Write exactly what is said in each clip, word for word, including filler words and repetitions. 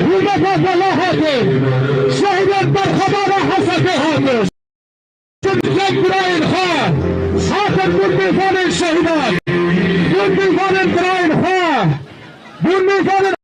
Hûrmeta Zala hatin. Şehîdên berxebana Hesekê hatin. Jeng birayên xwe. Hatin bûrmîvanên şehîdan. Bûrmîvanên birayên xwe. Bûrmîvanên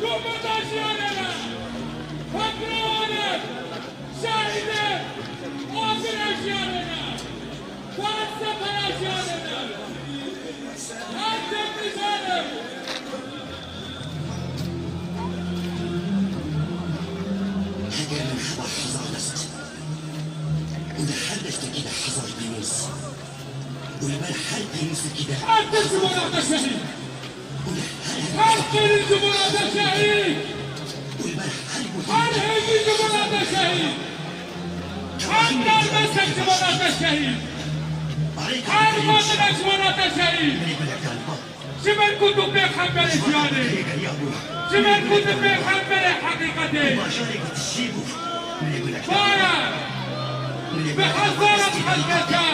Rûmeta jiyanê me, xwepirêvanê, şehîdê, agirê jiyanê me, felsefeya jiyanê me, her tim dizanin. Heger min heba hezar dest û li her destekî de hezar pînûs û li ber her pînûsekî de her dest ji bo te şehîd. Her kelî ji bo te şehîd! Her hêvî ji bo te şehîd! Her darmesek ji bo te şehîd! Her matinek ji bo te şehîd! Ji ber ku tu pêxemberê jiyanê! Ji ber ku tu pêxemberê heqîqetê! Baya! Bi hezaran helbete!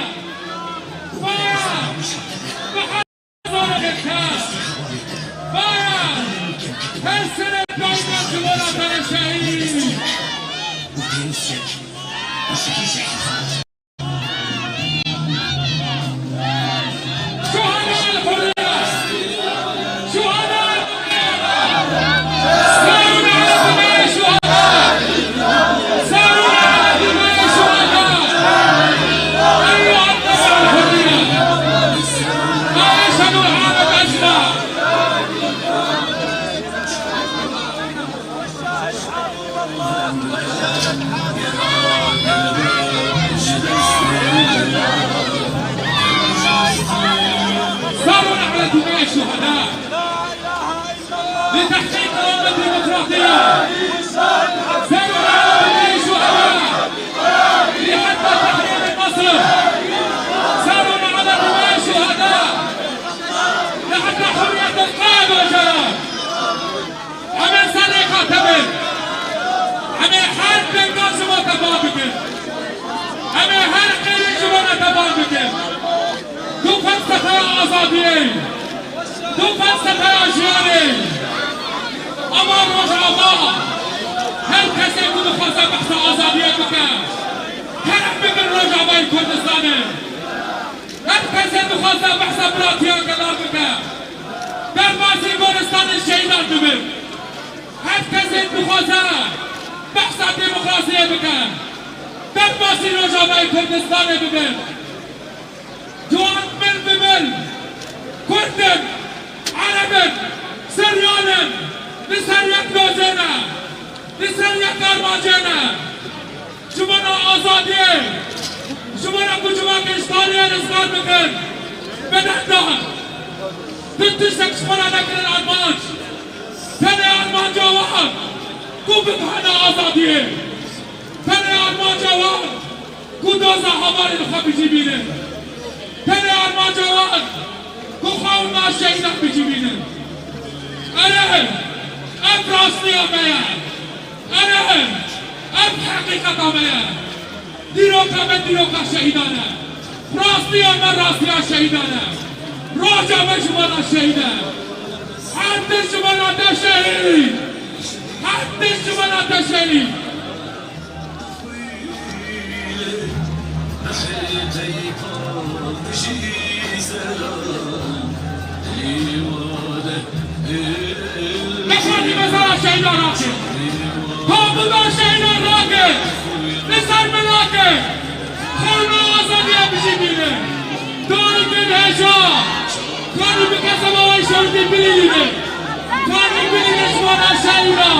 Baya! Bi Baya! Her sene dayna ji bo te şehîd! Şuhada el-Hurriye! Şuhada el-Hurriye! Sarûn ala dimai şuhada! Sarûn ala dimai şuhada! Eyû abnai el-Hurriye! ما يشهد العالم أجمع. ثورة على دماء الشهداء. لتحقيق الأمة الديمقراطية. ثورة على دماء الشهداء. لحتى تحرير مصر. ثورة على دماء الشهداء. لحتى حرية القائد والجنرال. Em ê serê xwe tevin. Em ê her tengan ji bo te bar bikin. Felsefeya azadiyê, du felsefeya jiyanê. Ava Rojava, her kesê ku dixwaze behsa azadiyê bike, kerem bikin Rojavayê Kurdistanê. Her kesê dixwaze behsa biratiya gelan bike, derbasî goristanên şehîdan bibin. Her kesê dixwaze behsa demokrasiyê bike, derbasî Rojavayê Kurdistanê bibin. Ciwan mil bi mil, Kurd in, Ereb in, Siryan in, li ser yek lozê ne, li ser yek armancê ne. Ji bona azadiyê, ji bona ku civakên ji tariyê rizgar bikin, bedelan. Tu tiştek ji xwe re nekirin armanc. Tenê armanca wan ku bigihane azadiyê. Tenê armanca wan ku doza hevalên xwe bicivînin. Tenê armanca wan ku xwe û na şehîdan bicivînin. Erê, ev rastiya me ye. Erê, ev heqîqeta me ye. Dîroka me dîroka şehîdan e. Rastiya me rastiya şehîdan e. Roja me ji me re şehîd e. Her tişt ji me re te şehîd. Her tişt ji me re te şehîd. Nexwendî mezara şehîdan rakin. Tabuta şehîdan rakin. Li ser min rakin. Xorna azadiya bijî bînin. Dawî bin hêja. Kanî bi kesema wê şewitî bilînin. Kanî bilînin ji wana şehîdan.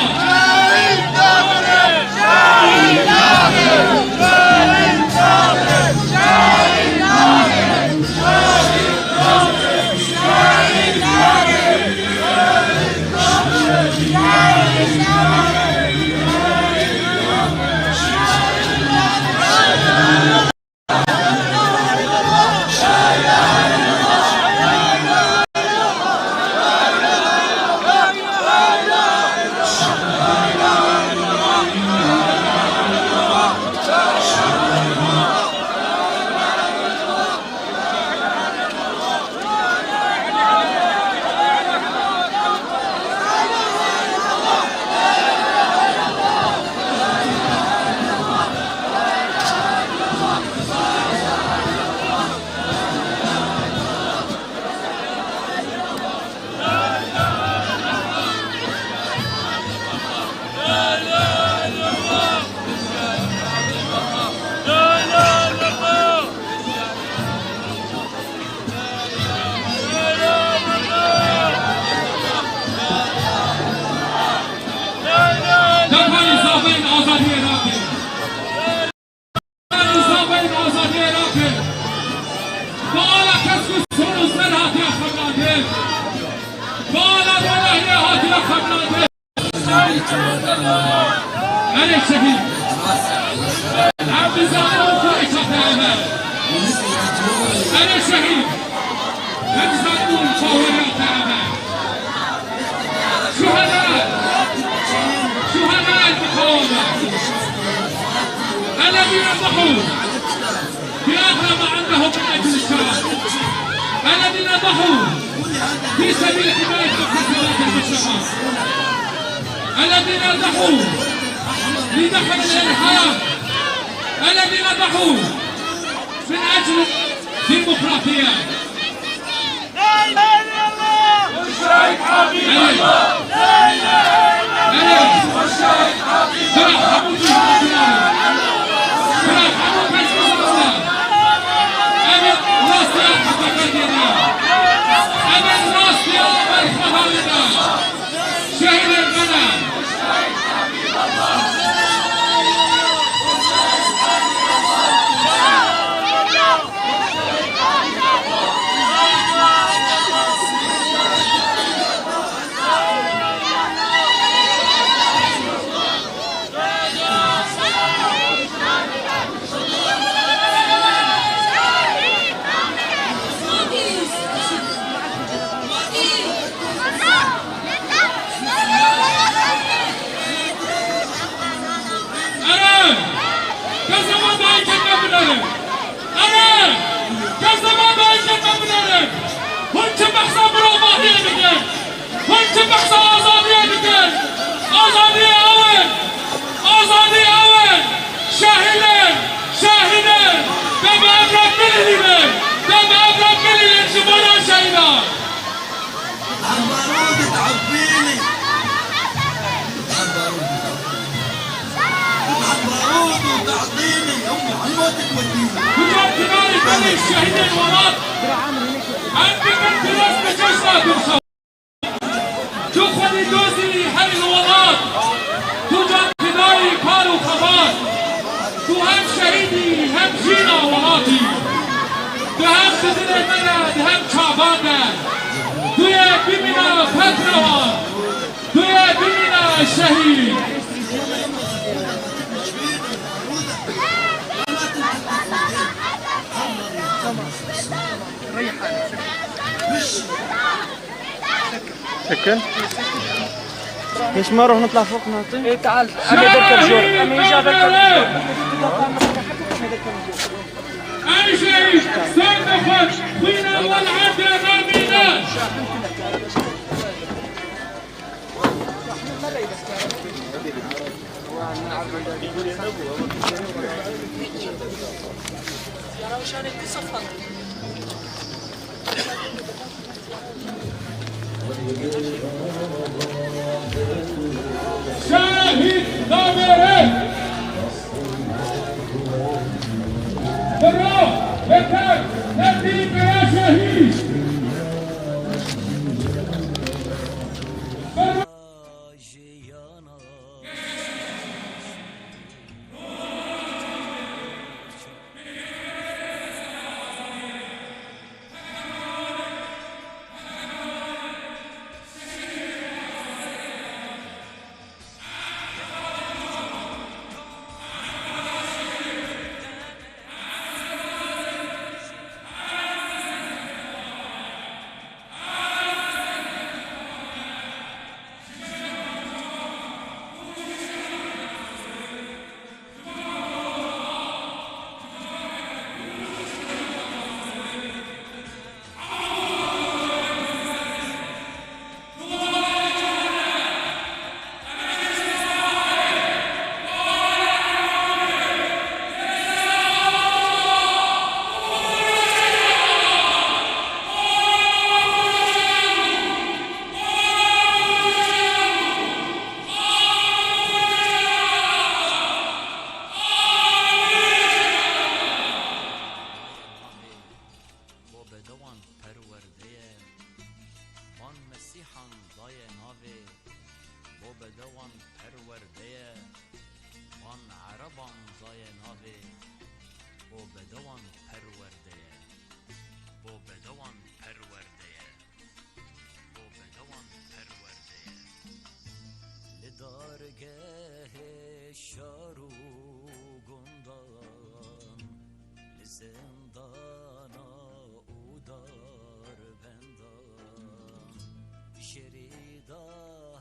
Defanî zafên azadiyê rakin. Defanî zafên azadiyê rakin. Bala kesk û sor û ser hatiye xeblandin. Bala Romehliyê hatiye xeblandin. Erê şehîd. Em dizanin ku îşa te eve. Erê şehîd. Em dizanin ku îşa te eve. شهداء، شهداء المقاومة الذين ضحوا بأغلى ما عندهم من أجل الشعب، الذين ضحوا في سبيل حماية مقدسات المجتمع، الذين ضحوا لدفع الإرهاب، الذين ضحوا من أجل الديمقراطية. لا إله إلا الله. الشهيد حبيب الله. لا إله إلا الله. الشهيد حبيب الله. Hûn çi behsa mirovahiyê dikin? Hûn çi behsa azadiyê dikin? Azadiyê ew in! Azadiyê ew in! Şehîd in! Şehîd in! Dê bi ev re bilînin! Dê bi ev re bilînin ji bo nan şehîdan! عن بارود تعظيمي. عن بارود تعظيمي. عن بارود تعظيمي. أمي عن موت توديني. Kucak kidarî belê şehîdên welat. Em dikin tiras bi cejna Gulşen. Tu xwedî dozî herî li welat. Tu canfidarî kar û xebat. Tu hem şehîdî hem jîna welatî. Tu hem di dilê me de, di hem çavan de. Tu yê bimîne pek rewan. Tu yê bimîne şehîd. شكل. ليش ما نروح نطلع فوق نعطي؟ ايه، تعال. انا درك الجور. انا يجي درك الجور. Ey şehîd, ser bi xwe, xwîna we li erdê namîne. Şehîd nabêre! Bira, beter, netî bira şehîd! Bo bedewan perwerdeye, wan Mesîhan daye navê. Bo bedewan perwerdeye, wan Ereban daye navê. Bo bedewan perwerdeye, bo bedewan perwerdeye. Bo bedewan perwerdeye. Li dargehê şar û gundan, li zindana û darbendan, şerîda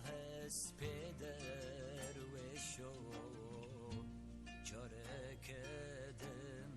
hespê derwêşo, çareke din.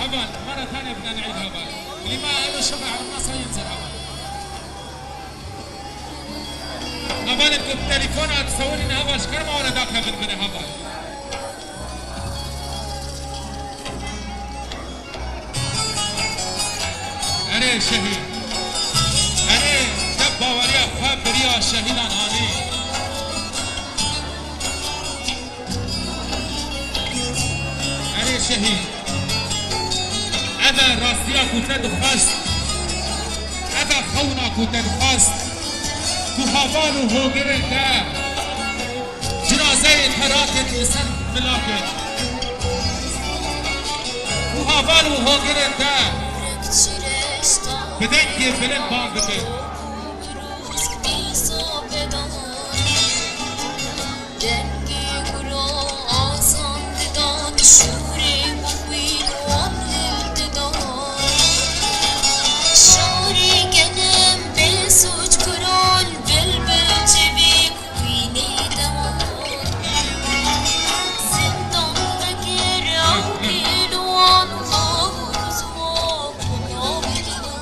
Heval, mara tane biden eyd heval. Lima ev şefe ala masa yenzir heval. Hevalên ku telefona disewirîn heval ji kerema were dakevin bire heval. Erê şehîd. Erê te baweriya xwe biriya şehîdan anî. Erê şehîd. Ev e rastiya ku te dixwest. Ev e xewna ku te dixwest. Ku heval û hogirên te cinazeyê te rakin li ser milakê. Ku heval û hogirên te bi dengê bilind bang bikin. Dengê gula azan didan, şûrê bixwîn wan hildidan. Şarê genim bê sûc kuran, bilbil çivî xwînê dewan. Zindan vekir ew kêlwan, xax û ziwan xwe navê didan.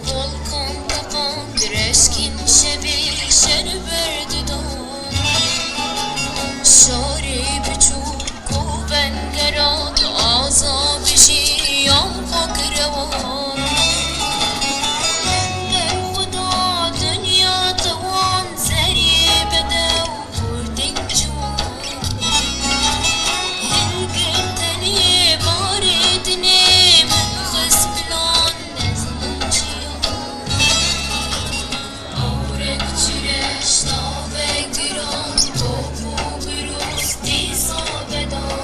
Volkan teqand, reşkên şevê şer berdidan. Şarê biçûk ku vengeran, aza bijî yan xak rewan. Ber xwe da dinya tewan, zerê bedew. Kurdên ciwan, hilgirtene barê dinê min xist plan, ez û ciyan. Awrek çireş nave giran, top û birûz dîsa bedan.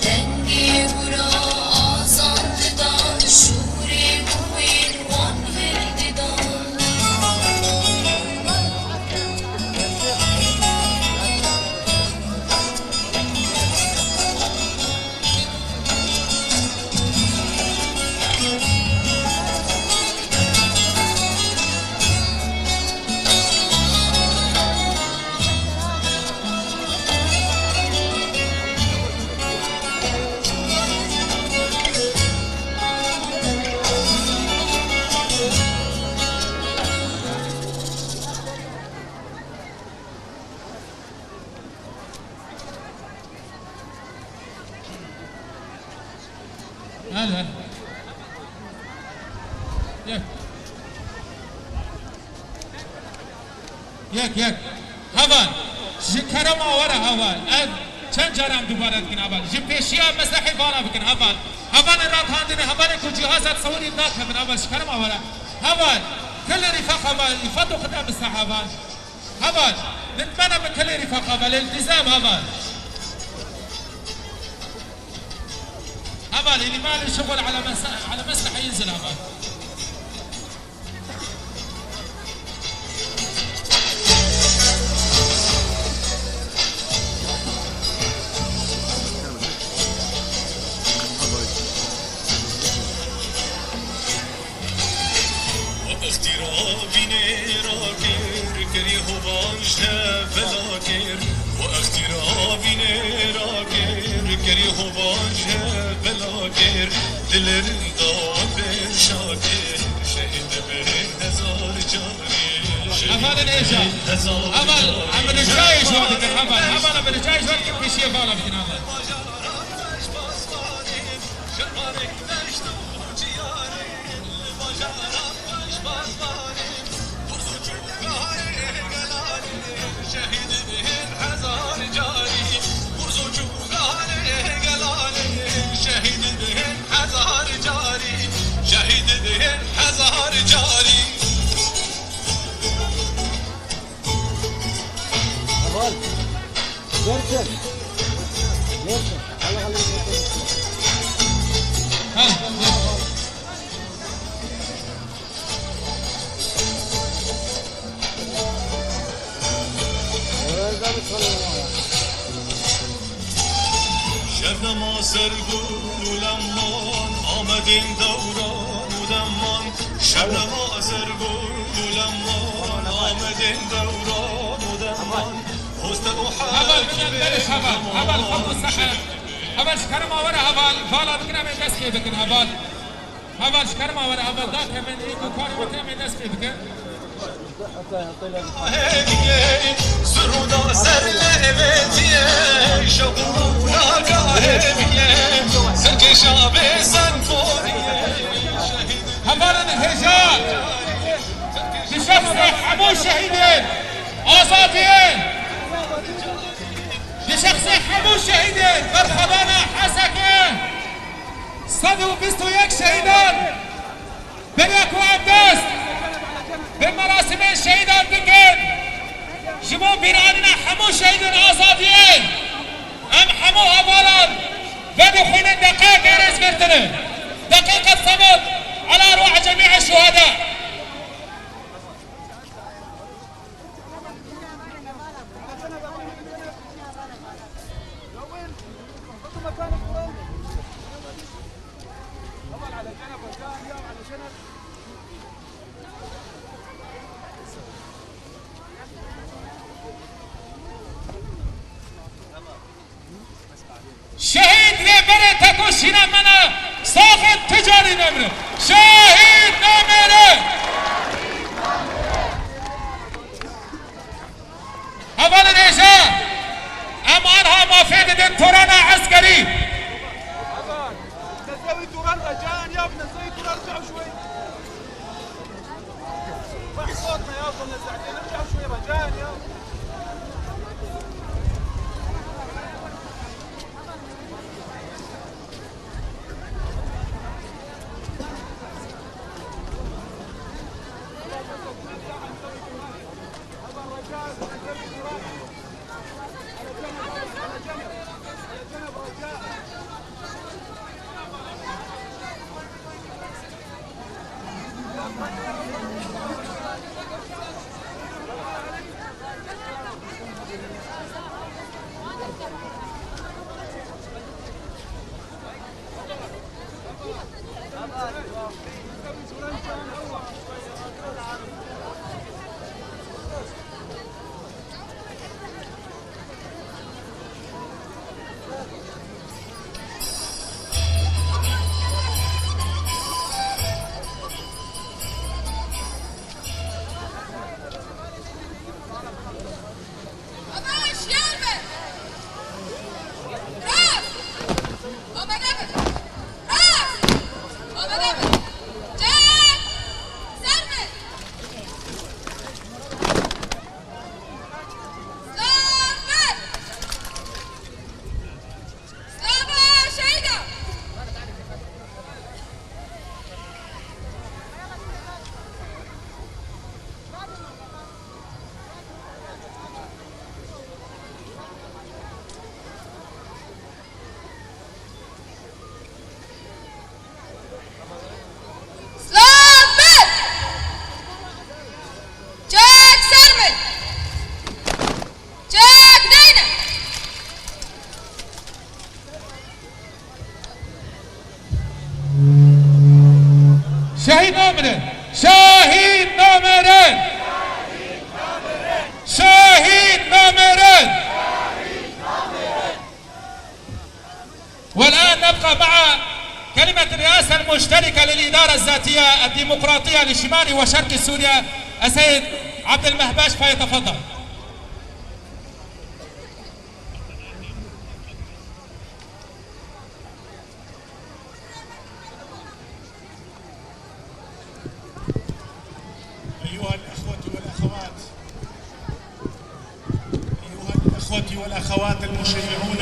Dengê gura azan didan, şûrê bûyên wan hildidan. Hele. Yek. Yek, yek. Heval. Ji kerema we re heval. Ev çend caran dubare dikin heval. Ji pêşiya mesehê vala bikin heval. Hevalên rathandine, hevalên ku cihazat sewirî dakevin heval. Ji kerema we re. Heval. Kelê rîfeq heval. Îfat û xida misa heval. Heval, nitmene min kelê rîfeq heval, iltizam heval. Heval, îlîmalê şuxul ala mesa-, ala meslehe yinzil heval. Ixtîra vînê rakir, kerî hovan ji hev bela kir. Ixtîra vînê rakir, kerî hovan ji hev bela kir. Dilin dawa pêşa kir, şehîd dibin hezar carî. Hevalên êja. Heval, em ricayê ji we dikin, heval. Heval, em ricayê ji we dikin, pêşiyê vala bikin, heval. Heval. Gerçek. Gerçek. Allah Allah. Şebnema ser gul û lemman, Amedên dewran û demman. Şebnema ser gul û lemman, Amedên dewran û demman. Hostel û Heval, heval, heval, heval, heval, ji kerema were heval, vala bikin, em ê dest pê bikin, heval. Heval, ji kerema were heval, dakevin, ê ku karê me kir, em ê dest pê bikin. Hêdiyê, zirûna ser levêtiyê, şewqûna gahêdiyê, serkêşa bê senfoniyê. Hevalên hêja, bi şexsê hemû şehîdên azadiyê, bi şexsê hemû şehîdên berxwedana Hesekê, sed û bîst û yek şehîdan, beriya ku em dest bi merasîmên şehîdan bikin, ji bo bîranîna hemû şehîdên azadiyê, em hemû hevalan vedixwînin deqeyekê rêzgirtinê. دقيقة صمت على أرواح جميع الشهداء. Şehîd Rêberê Tekoşîna me ne, saxin, tu carî nemre. Şehîd namêre! Hevalên hêja, em anha mafê didin torana eskerî. Rast! Amade bin! Rast! Amade bin! Çek! Ser bin! Silav ber! Silav ber şehîda! Silav ber! Çek ser min! Çek deyne! Şehîd namire! Şehîd namire! Şehîd namire! والآن نبقى مع كلمة الرئاسة المشتركة للإدارة الذاتية الديمقراطية لشمال وشرق سوريا، السيد عبد المهباش، فيتفضل. أيها الإخوة والأخوات، أيها الإخوة والأخوات المشيعون،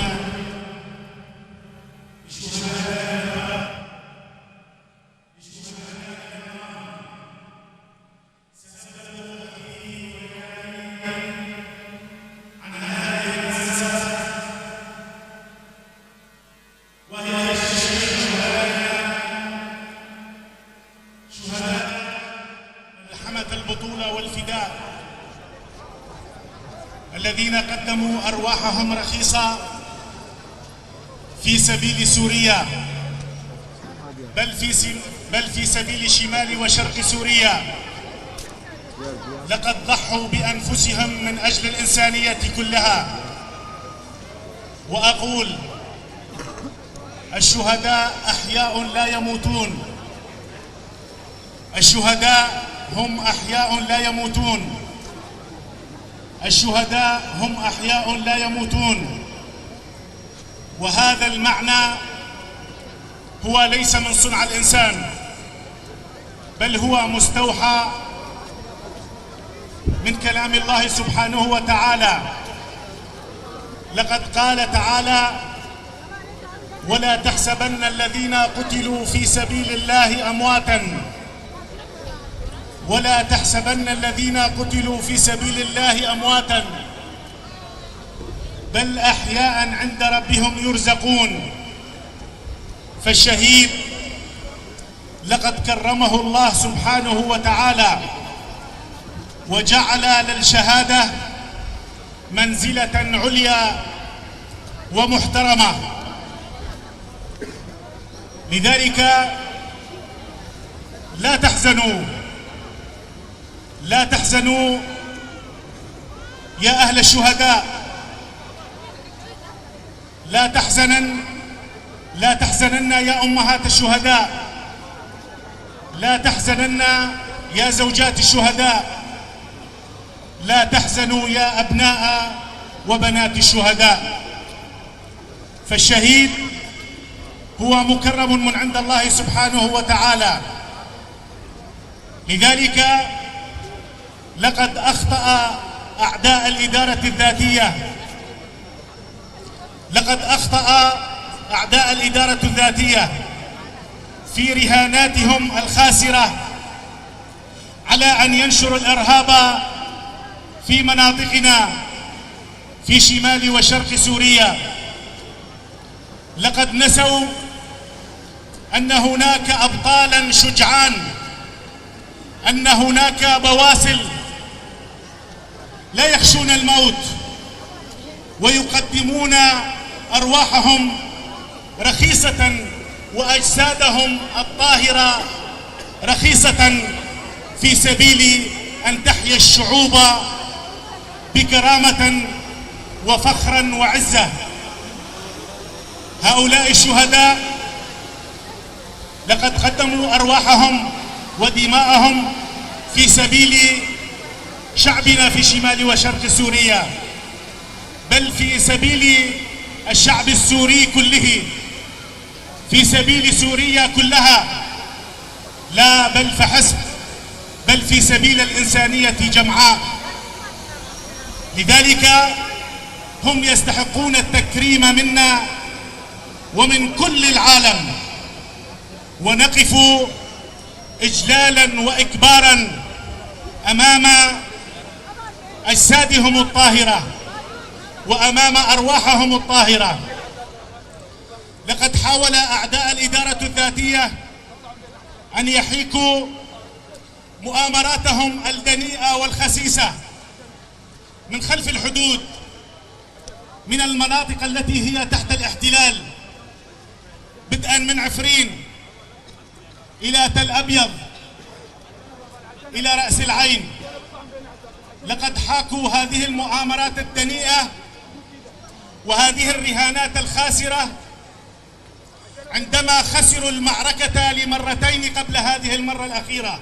الذين قدموا أرواحهم رخيصة في سبيل سوريا، بل في س-، بل في سبيل شمال وشرق سوريا. لقد ضحوا بأنفسهم من أجل الإنسانية كلها. وأقول: الشهداء أحياء لا يموتون. الشهداء هم أحياء لا يموتون. الشهداء هم أحياء لا يموتون. وهذا المعنى هو ليس من صنع الإنسان، بل هو مستوحى من كلام الله سبحانه وتعالى. لقد قال تعالى: ولا تحسبن الذين قتلوا في سبيل الله أمواتا، ولا تحسبن الذين قتلوا في سبيل الله أمواتا، بل أحياء عند ربهم يرزقون. فالشهيد لقد كرمه الله سبحانه وتعالى وجعل للشهادة منزلة عليا ومحترمة. لذلك لا تحزنوا، لا تحزنوا يا أهل الشهداء، لا تحزنن، لا تحزنن يا أمهات الشهداء، لا تحزنن يا زوجات الشهداء، لا تحزنوا يا أبناء وبنات الشهداء. فالشهيد هو مكرم من عند الله سبحانه وتعالى. لذلك لقد أخطأ أعداء الإدارة الذاتية، لقد أخطأ أعداء الإدارة الذاتية في رهاناتهم الخاسرة على أن ينشروا الإرهاب في مناطقنا في شمال وشرق سوريا. لقد نسوا أن هناك أبطالا شجعان، أن هناك بواسل لا يخشون الموت، ويقدمون أرواحهم رخيصة وأجسادهم الطاهرة رخيصة في سبيل أن تحيا الشعوب بكرامة وفخرا وعزة. هؤلاء الشهداء لقد قدموا أرواحهم ودماءهم في سبيل شعبنا في شمال وشرق سوريا، بل في سبيل الشعب السوري كله، في سبيل سوريا كلها، لا بل فحسب، بل في سبيل الإنسانية جمعاء. لذلك هم يستحقون التكريم منا ومن كل العالم، ونقف إجلالا وإكبارا أمام أجسادهم الطاهرة وأمام أرواحهم الطاهرة. لقد حاول أعداء الإدارة الذاتية أن يحيكوا مؤامراتهم الدنيئة والخسيسة من خلف الحدود، من المناطق التي هي تحت الاحتلال، بدءا من عفرين إلى تل أبيض إلى رأس العين. لقد حاكوا هذه المؤامرات الدنيئة وهذه الرهانات الخاسرة عندما خسروا المعركة لمرتين قبل هذه المرة الأخيرة،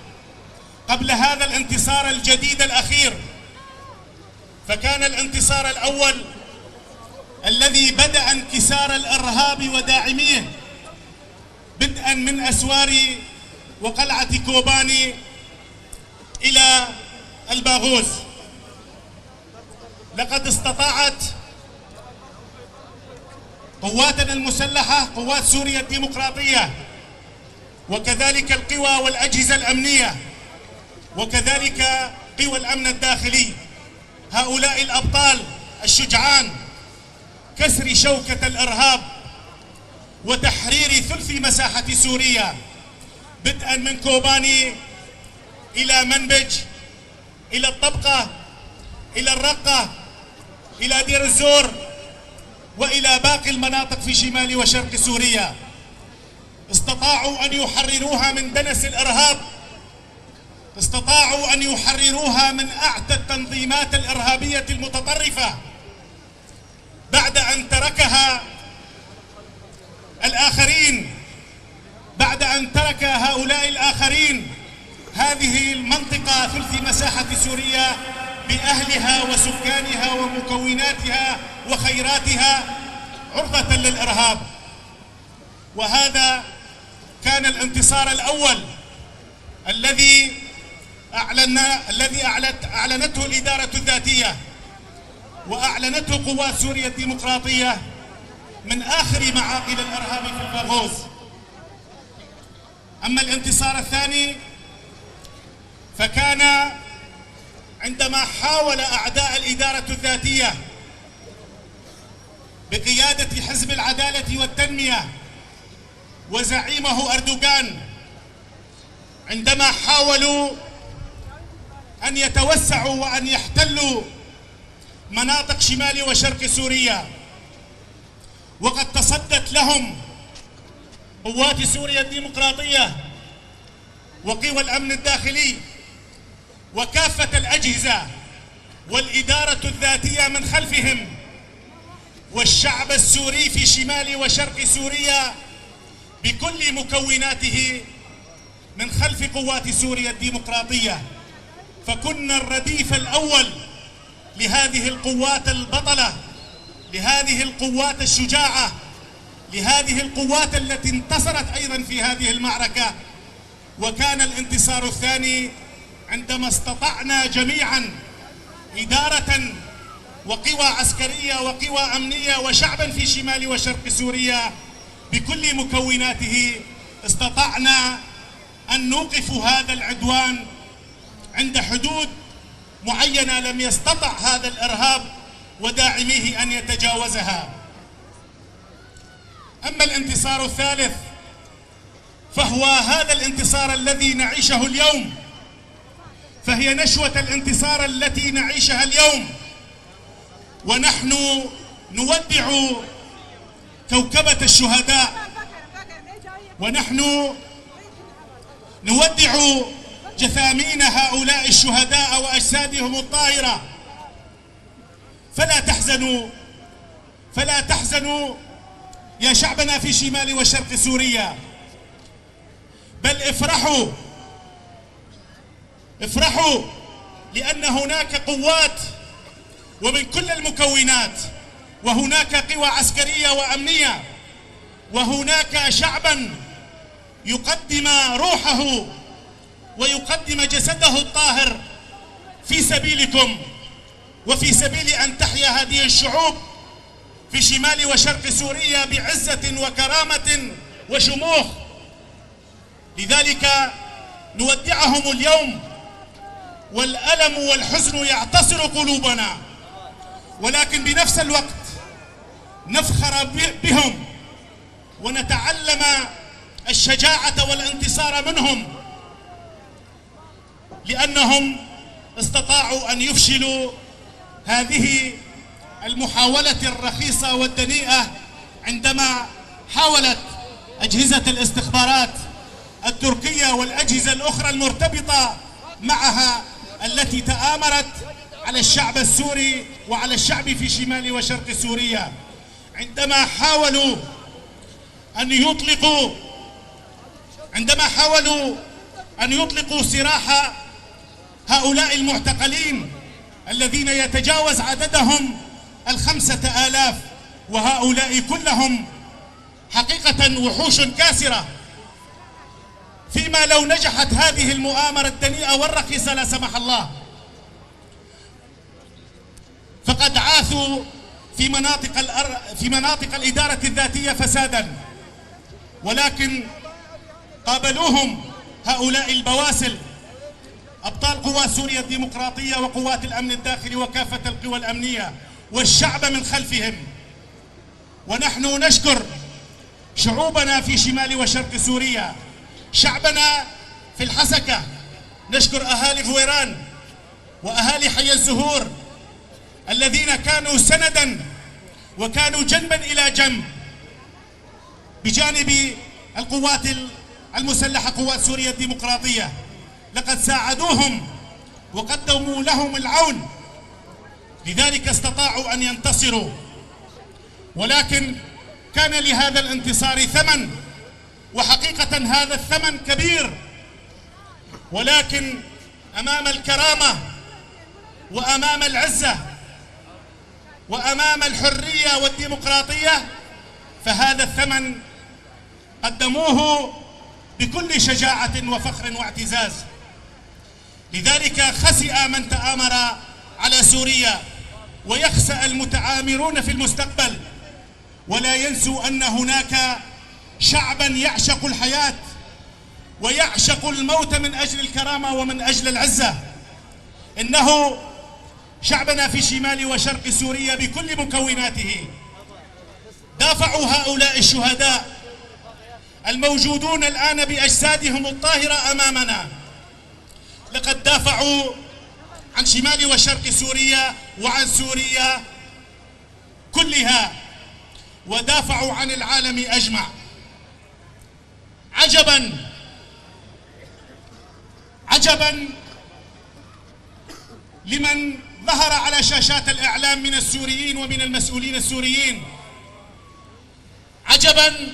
قبل هذا الانتصار الجديد الأخير. فكان الانتصار الأول الذي بدأ انكسار الإرهاب وداعميه، بدءا من أسواري وقلعة كوباني إلى الباغوز. لقد استطاعت قواتنا المسلحة، قوات سوريا الديمقراطية، وكذلك القوى والأجهزة الأمنية، وكذلك قوى الأمن الداخلي، هؤلاء الأبطال الشجعان، كسر شوكة الإرهاب وتحرير ثلث مساحة سوريا، بدءا من كوباني إلى منبج، إلى الطبقة، إلى الرقة، إلى دير الزور وإلى باقي المناطق في شمال وشرق سوريا. استطاعوا أن يحرروها من دنس الإرهاب، استطاعوا أن يحرروها من أعتى التنظيمات الإرهابية المتطرفة بعد أن تركها الآخرين، بعد أن ترك هؤلاء الآخرين هذه المنطقة ثلث مساحة سوريا بأهلها وسكانها ومكوناتها وخيراتها عرضة للإرهاب. وهذا كان الانتصار الأول الذي أعلن، الذي أعلت-، أعلنته الإدارة الذاتية وأعلنته قوات سوريا الديمقراطية من آخر معاقل الإرهاب في الباغوز. أما الانتصار الثاني فكان عندما حاول أعداء الإدارة الذاتية بقيادة حزب العدالة والتنمية وزعيمه أردوغان، عندما حاولوا أن يتوسعوا وأن يحتلوا مناطق شمال وشرق سوريا، وقد تصدت لهم قوات سوريا الديمقراطية وقوى الأمن الداخلي وكافة الأجهزة والإدارة الذاتية من خلفهم، والشعب السوري في شمال وشرق سوريا بكل مكوناته من خلف قوات سوريا الديمقراطية. فكنا الرديف الأول لهذه القوات البطلة، لهذه القوات الشجاعة، لهذه القوات التي انتصرت أيضًا في هذه المعركة. وكان الانتصار الثاني عندما استطعنا جميعًا إدارة وقوى عسكرية وقوى أمنية وشعبًا في شمال وشرق سوريا بكل مكوناته، استطعنا أن نوقف هذا العدوان عند حدود معينة لم يستطع هذا الإرهاب وداعميه أن يتجاوزها. أما الانتصار الثالث فهو هذا الانتصار الذي نعيشه اليوم، فهي نشوة الانتصار التي نعيشها اليوم، ونحن نودع كوكبة الشهداء، ونحن نودع جثامين هؤلاء الشهداء وأجسادهم الطاهرة. فلا تحزنوا، فلا تحزنوا يا شعبنا في شمال وشرق سوريا، بل افرحوا، افرحوا، لأن هناك قوات ومن كل المكونات، وهناك قوى عسكرية وأمنية، وهناك شعبًا يقدم روحه ويقدم جسده الطاهر في سبيلكم وفي سبيل أن تحيا هذه الشعوب في شمال وشرق سوريا بعزة وكرامة وشموخ. لذلك نودعهم اليوم والألم والحزن يعتصر قلوبنا، ولكن بنفس الوقت نفخر ب-، بهم ونتعلم الشجاعة والانتصار منهم، لأنهم استطاعوا أن يفشلوا هذه المحاولة الرخيصة والدنيئة عندما حاولت أجهزة الاستخبارات التركية والأجهزة الأخرى المرتبطة معها التي تآمرت على الشعب السوري وعلى الشعب في شمال وشرق سوريا عندما حاولوا أن يطلقوا، عندما حاولوا أن يطلقوا سراح هؤلاء المعتقلين الذين يتجاوز عددهم الخمسة آلاف، وهؤلاء كلهم حقيقة وحوش كاسرة، فيما لو نجحت هذه المؤامرة الدنيئة والرخيصة لا سمح الله، فقد عاثوا في مناطق الأر-، في مناطق الإدارة الذاتية فسادا، ولكن قابلوهم هؤلاء البواسل، أبطال قوات سوريا الديمقراطية وقوات الأمن الداخلي وكافة القوى الأمنية والشعب من خلفهم. ونحن نشكر شعوبنا في شمال وشرق سوريا، شعبنا في الحسكة، نشكر أهالي غويران وأهالي حي الزهور الذين كانوا سندا وكانوا جنبا إلى جنب بجانب القوات المسلحة، قوات سوريا الديمقراطية، لقد ساعدوهم وقدموا لهم العون، لذلك استطاعوا أن ينتصروا. ولكن كان لهذا الانتصار ثمن، وحقيقة هذا الثمن كبير، ولكن أمام الكرامة وأمام العزة وأمام الحرية والديمقراطية، فهذا الثمن قدموه بكل شجاعة وفخر واعتزاز. لذلك خسئ من تآمر على سوريا، ويخسأ المتآمرون في المستقبل، ولا ينسوا أن هناك شعبا يعشق الحياة ويعشق الموت من أجل الكرامة ومن أجل العزة. إنه شعبنا في شمال وشرق سوريا بكل مكوناته دافعوا هؤلاء الشهداء الموجودون الآن بأجسادهم الطاهرة أمامنا. لقد دافعوا عن شمال وشرق سوريا وعن سوريا كلها، ودافعوا عن العالم أجمع. عجبا، عجبا لمن ظهر على شاشات الإعلام من السوريين ومن المسؤولين السوريين. عجبا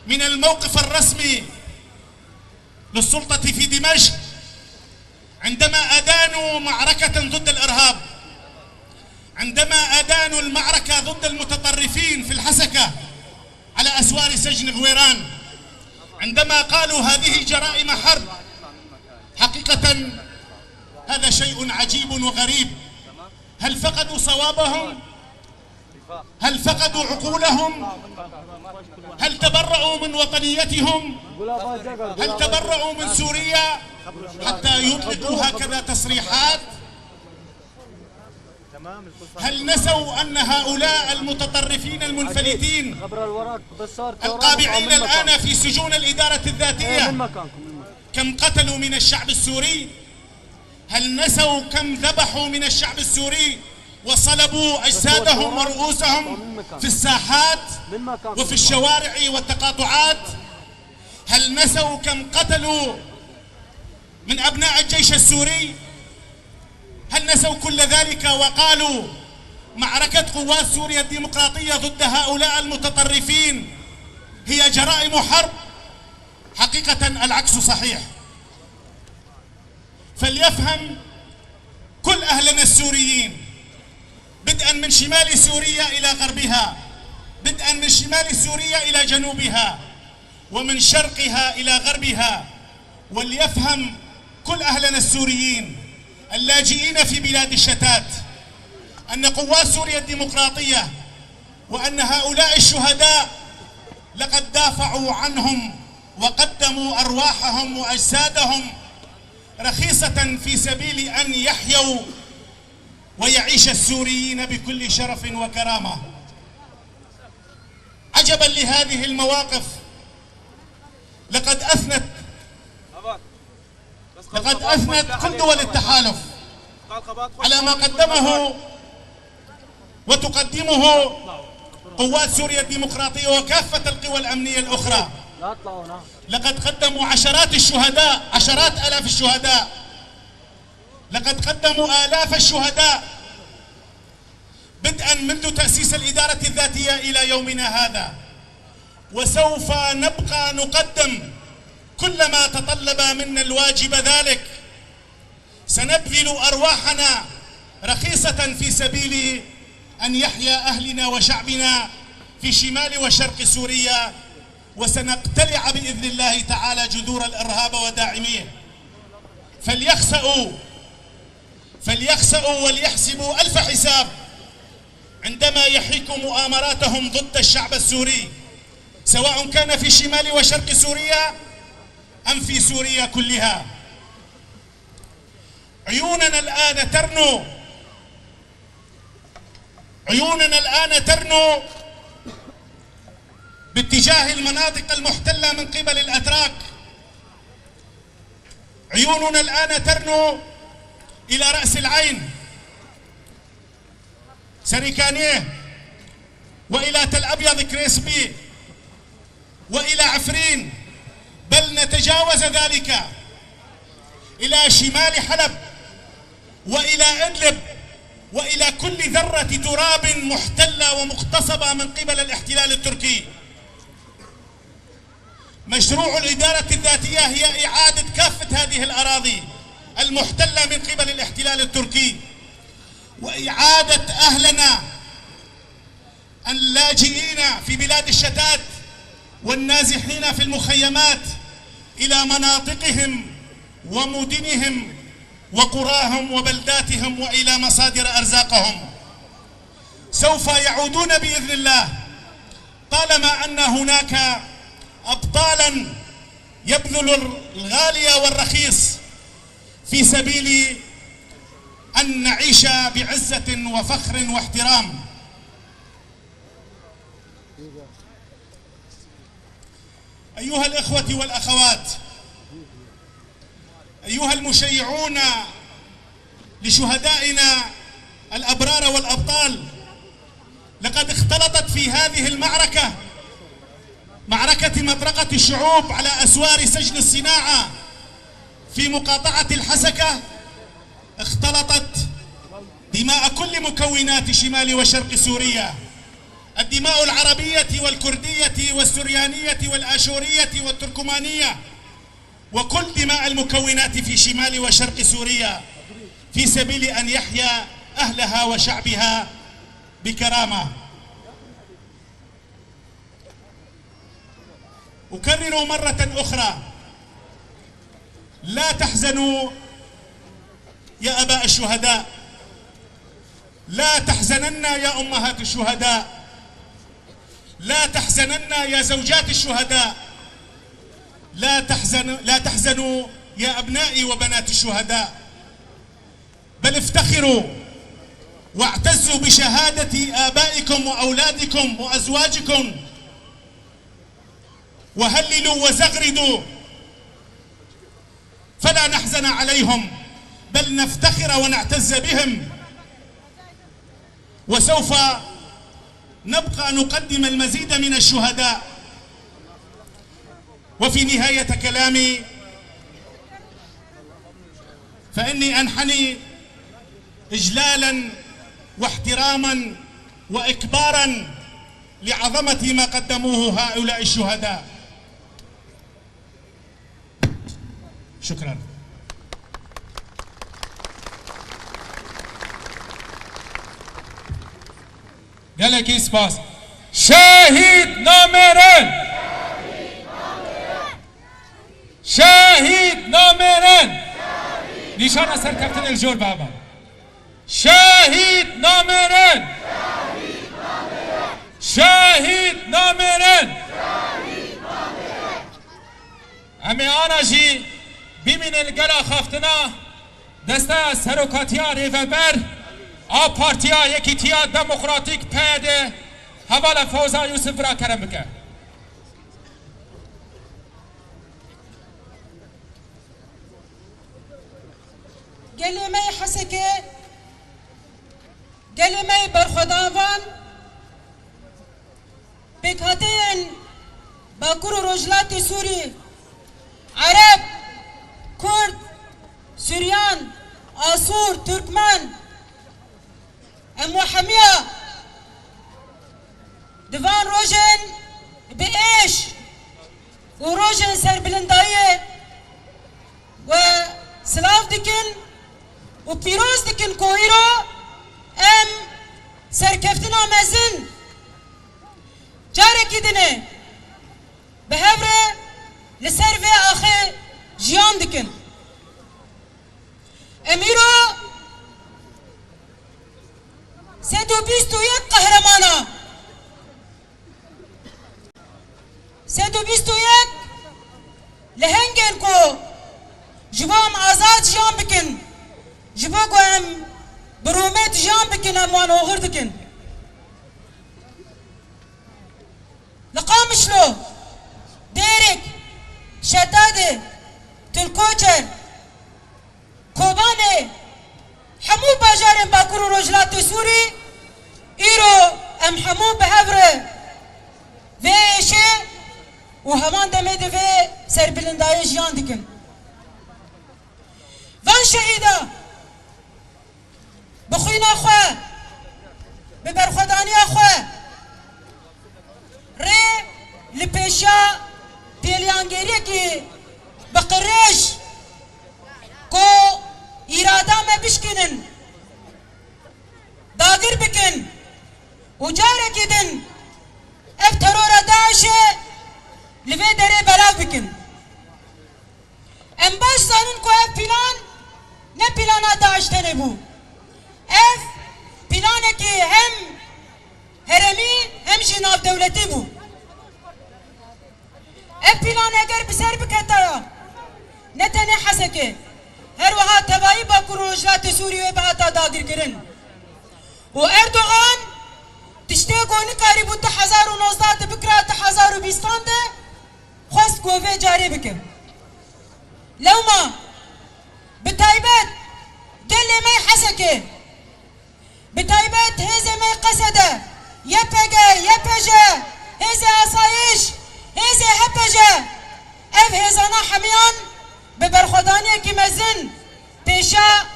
من الموقف الرسمي للسلطة في دمشق عندما أدانوا معركة ضد الإرهاب، عندما أدانوا المعركة ضد المتطرفين في الحسكة على أسوار سجن غويران، عندما قالوا: "هذه جرائم حرب". حقيقة هذا شيء عجيب وغريب. هل فقدوا صوابهم؟ هل فقدوا عقولهم؟ هل تبرؤوا من وطنيتهم؟ هل تبرؤوا من سوريا حتى يطلقوا هكذا تصريحات؟ هل نسوا أن هؤلاء المتطرفين المنفلتين القابعين الآن في سجون الإدارة الذاتية كم قتلوا من الشعب السوري؟ هل نسوا كم ذبحوا من الشعب السوري وصلبوا أجسادهم ورؤوسهم في الساحات وفي الشوارع والتقاطعات؟ هل نسوا كم قتلوا من أبناء الجيش السوري؟ هل نسوا كل ذلك وقالوا: "معركة قوات سوريا الديمقراطية ضد هؤلاء المتطرفين هي جرائم حرب"؟ حقيقة العكس صحيح. فليفهم كل أهلنا السوريين، بدءا من شمال سوريا إلى غربها، بدءا من شمال سوريا إلى جنوبها، ومن شرقها إلى غربها، وليفهم كل أهلنا السوريين اللاجئين في بلاد الشتات أن قوات سوريا الديمقراطية وأن هؤلاء الشهداء لقد دافعوا عنهم وقدموا أرواحهم وأجسادهم رخيصة في سبيل أن يحيوا ويعيش السوريين بكل شرف وكرامة. عجبا لهذه المواقف، لقد أثنت لقد أثنت كل دول التحالف على ما قدمه وتقدمه قوات سوريا الديمقراطية وكافة القوى الأمنية الأخرى. لقد قدموا عشرات الشهداء، عشرات آلاف الشهداء. لقد قدموا آلاف الشهداء بدءا منذ تأسيس الإدارة الذاتية إلى يومنا هذا، وسوف نبقى نقدم كل ما تطلب منا الواجب ذلك. سنبذل أرواحنا رخيصة في سبيل أن يحيا أهلنا وشعبنا في شمال وشرق سوريا، وسنقتلع بإذن الله تعالى جذور الإرهاب وداعميه. فليخسؤوا، فليخسؤوا وليحسبوا ألف حساب عندما يحيك مؤامراتهم ضد الشعب السوري، سواء كان في شمال وشرق سوريا أم في سوريا كلها. عيوننا الآن ترنو، عيوننا الآن ترنو باتجاه المناطق المحتلة من قبل الأتراك. عيوننا الآن ترنو إلى رأس العين. سريكانيه، وإلى تل أبيض كريسبي، وإلى عفرين، بل نتجاوز ذلك إلى شمال حلب، وإلى إدلب، وإلى كل ذرة تراب محتلة ومغتصبة من قبل الاحتلال التركي. مشروع الإدارة الذاتية هي إعادة كافة هذه الأراضي المحتلة من قبل الاحتلال التركي، وإعادة أهلنا اللاجئين في بلاد الشتات والنازحين في المخيمات إلى مناطقهم ومدنهم وقراهم وبلداتهم وإلى مصادر أرزاقهم. سوف يعودون بإذن الله، طالما أن هناك أبطالا يبذل الغالي والرخيص في سبيل أن نعيش بعزة وفخر واحترام. أيها الإخوة والأخوات، أيها المشيعون لشهدائنا الأبرار والأبطال، لقد اختلطت في هذه المعركة، معركة مطرقة الشعوب على أسوار سجن الصناعة في مقاطعة الحسكة، اختلطت دماء كل مكونات شمال وشرق سوريا، الدماء العربية والكردية والسريانية والآشورية والتركمانية، وكل دماء المكونات في شمال وشرق سوريا، في سبيل أن يحيا أهلها وشعبها بكرامة. أكرر مرة أخرى، لا تحزنوا يا آباء الشهداء، لا تحزنن يا أمهات الشهداء، لا تحزنن يا زوجات الشهداء، لا تحزن-، لا تحزنوا يا أبناء وبنات الشهداء، بل افتخروا واعتزوا بشهادة آبائكم وأولادكم وأزواجكم، وهللوا وزغردوا، فلا نحزن عليهم، بل نفتخر ونعتز بهم، وسوف نبقى نقدم المزيد من الشهداء. وفي نهاية كلامي، فإني أنحني إجلالا واحتراما وإكبارا لعظمة ما قدموه هؤلاء الشهداء. شكرا. Gelekî spas. Şehîd namêrin! Şehîd namêrin! Nîşana serkeftinê li jor bihevan. Şehîd namêrin! Şehîd namêrin! Em ê ana jî bimînin li gel axaftina desteya serokatiya rêveber a Partiya Yekîtiya Demokratîk, P Y D, hevala Fewza Yûsif vira kerem bike. Gelê me yê Hesekê, gelê me yê berxwedan van, pêkhateyên Bakur û Rojhilatê Sûrî, Ereb, Kurd, Suryan, Asûr, Turkmen, em we hemiya di van rojên bi êş û rojên serbilindayiyê we silav dikin û pîroz dikin ku îro em serkeftina mezin carekî dinê bi hev re li ser vê axê jiyan dikin. Em îro sed û bîst û yek qehremana, sed û bîst û yek lehengên ku ji bo em azad jiyan bikin, ji bo ku em bi rûmet jiyan bikin, em wan oxir dikin. Li Qamişlo, Dêrik, Şetadê, Tulkoçer, Kobanê, hemû bajarên Bakur û Rojhilatê Sûrî Em hemû bi hev re vê êşê û heman demê de vê serbilindayê jiyan dikin. Van şehîda bi xwîna xwe, bi berxwedaniya xwe rê li pêşiya pêliyangeriyekî bi qirêj ku îrada me bişkînin, dagir bikin û carekî din ev terora DAIŞê li vê derê belav bikin. Em baş zanin ku ev plan ne plana DAIŞ tenê bû. Ev planekî hem herêmî hem jî navdewletî bû. Ev plan eger bi ser biketaya, ne tenê Hesekê, her wiha tevayî Bakur û Rojhilatê Sûriyê wê bihata dagirkirin. Û Erdogan tiştê ku nikarîbû du hezar û nozdeh de bikira, du hezar û bîstan de xwest ku vê carê bike. Lewma bi taybet gelê me yê Hesekê, bi taybet hêzê me yê Qesede, YPG, YPJ, hêzê asayiş, hêzê HPJ, ev hêzana hemiyan bi berxwedaniyekî mezin pêşiya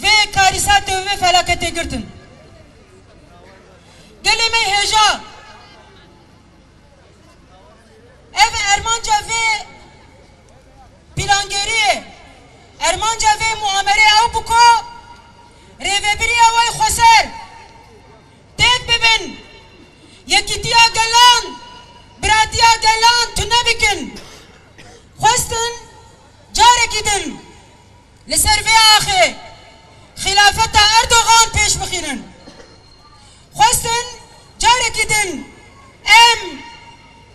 vê karîsatê û vê felaketê girtin. Gelê me yê hêja, ev ermanca vê plangeriyê, ermanca vê muamerê ew bû ku rêvebiriya wê xweser têk bibin, yekîtiya gelan, biratiya gelan tune bikin. Xwestin carekî din li ser vê axê xîlafeta Erdogan pêş bixînin. Xwestin carekî din em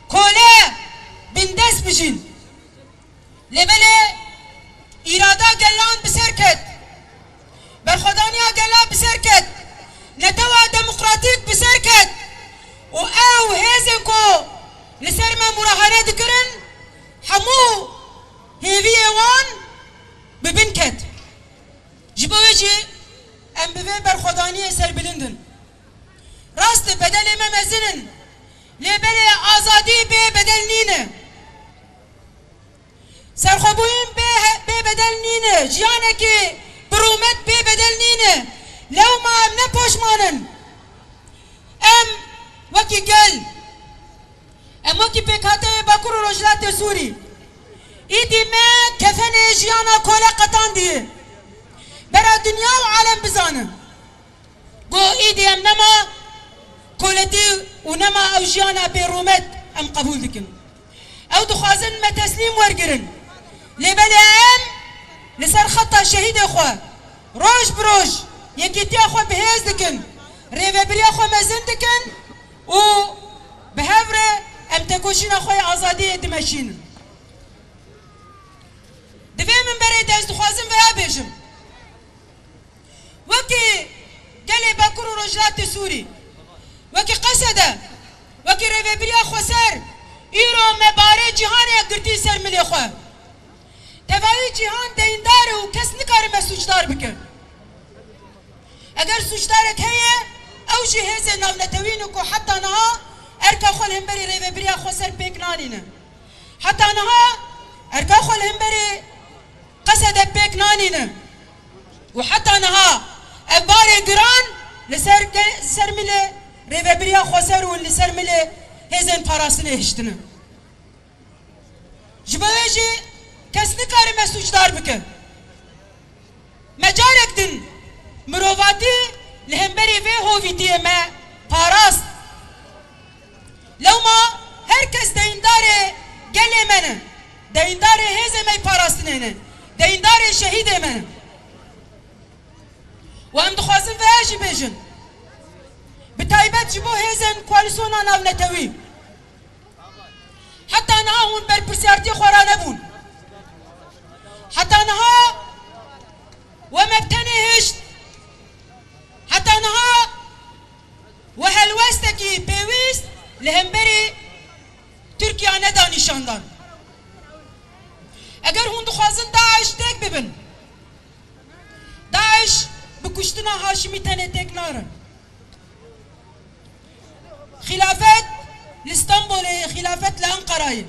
kole bindest bijîn. Lê belê îrada gelan bi ser ket. Berxwedaniya gelan bi ser ket. Netewa demokratîk bi ser ket. Û ew hêzên ku li ser me murahene dikirin, hemû hêviyê wan bi bin ket. Ji bo wê jî em bi vê berxwedaniyê serbilind in. Rast e, bedelê me mezin in. Lê belê azadî bê bedel nîne. Serxwebûyîn bê, bê bedel nîne. Jiyanekî bi rûmet bê bedel nîne. Lewma em ne poşman in. Em wekî gel, em wekî pêkhateyê Bakur û Rojhilatê Sûrî, îdî me kefenê jiyana kole qetandiye. Bera dinya û alem bizane. Go îdî em nema koletî û nema ew jiyana bêrûmet em qebûl dikin. Ew dixwazin me teslîm wergirin. Lê belê em li ser xeta şehîdê xwe roj bi roj yekîtiya xwe bi hêz dikin, rêvebiriya xwe mezin dikin û bi hev re em têkoşîna xwe ya azadiyê dimeşînin. Di vê minberê de ez dixwazim vêya bêjim. Wekî gelê Bakur û Rojhilatê Sûrî, wekî Qesede, wekî Rêvebiriya Xweser, îro me barê cîhanê girtî ser milê xwe. Tevayî cîhan deyndar e û kes nikare me sûcdar bike. Eger sûcdarek heye, ew jî hêzên navnetewî ne ku heta niha erka xwe li hemberî Rêvebiriya Xweser pêk nanîne. Heta niha erka xwe li hemberî Qesede pêk nanîne. Û heta niha ev barê giran li ser ge-, ser milê Rêvebiriya Xweser û li ser milê hêzên parastinê hiştine. Ji bo wê jî kes nikare me sûcdar bike. Me carek din mirovatî li hemberî vê hovîtiyê me parast. Lewma her kes deyndarê gelê me ne, deyndarê hêzê me yê parastinê ne, deyndarê şehîdê me ne. Û em dixwazin vêya jî bêjin. Bi taybet ji bo hêzên koalîsyona navnetewî. Heta niha hûn berpirsiyartiyê xwe ranebûn. Heta niha we me bi tenê hişt. Heta niha we helwestekî pêwîst li hemberî Tirkiya neda nîşandan. Eger hûn dixwazin DAIŞ têk bibin, DAIŞ bi kuştina Haşimî tenê têk narin. Xilafet li Stenbolê ye, xilafet li Enqerayê.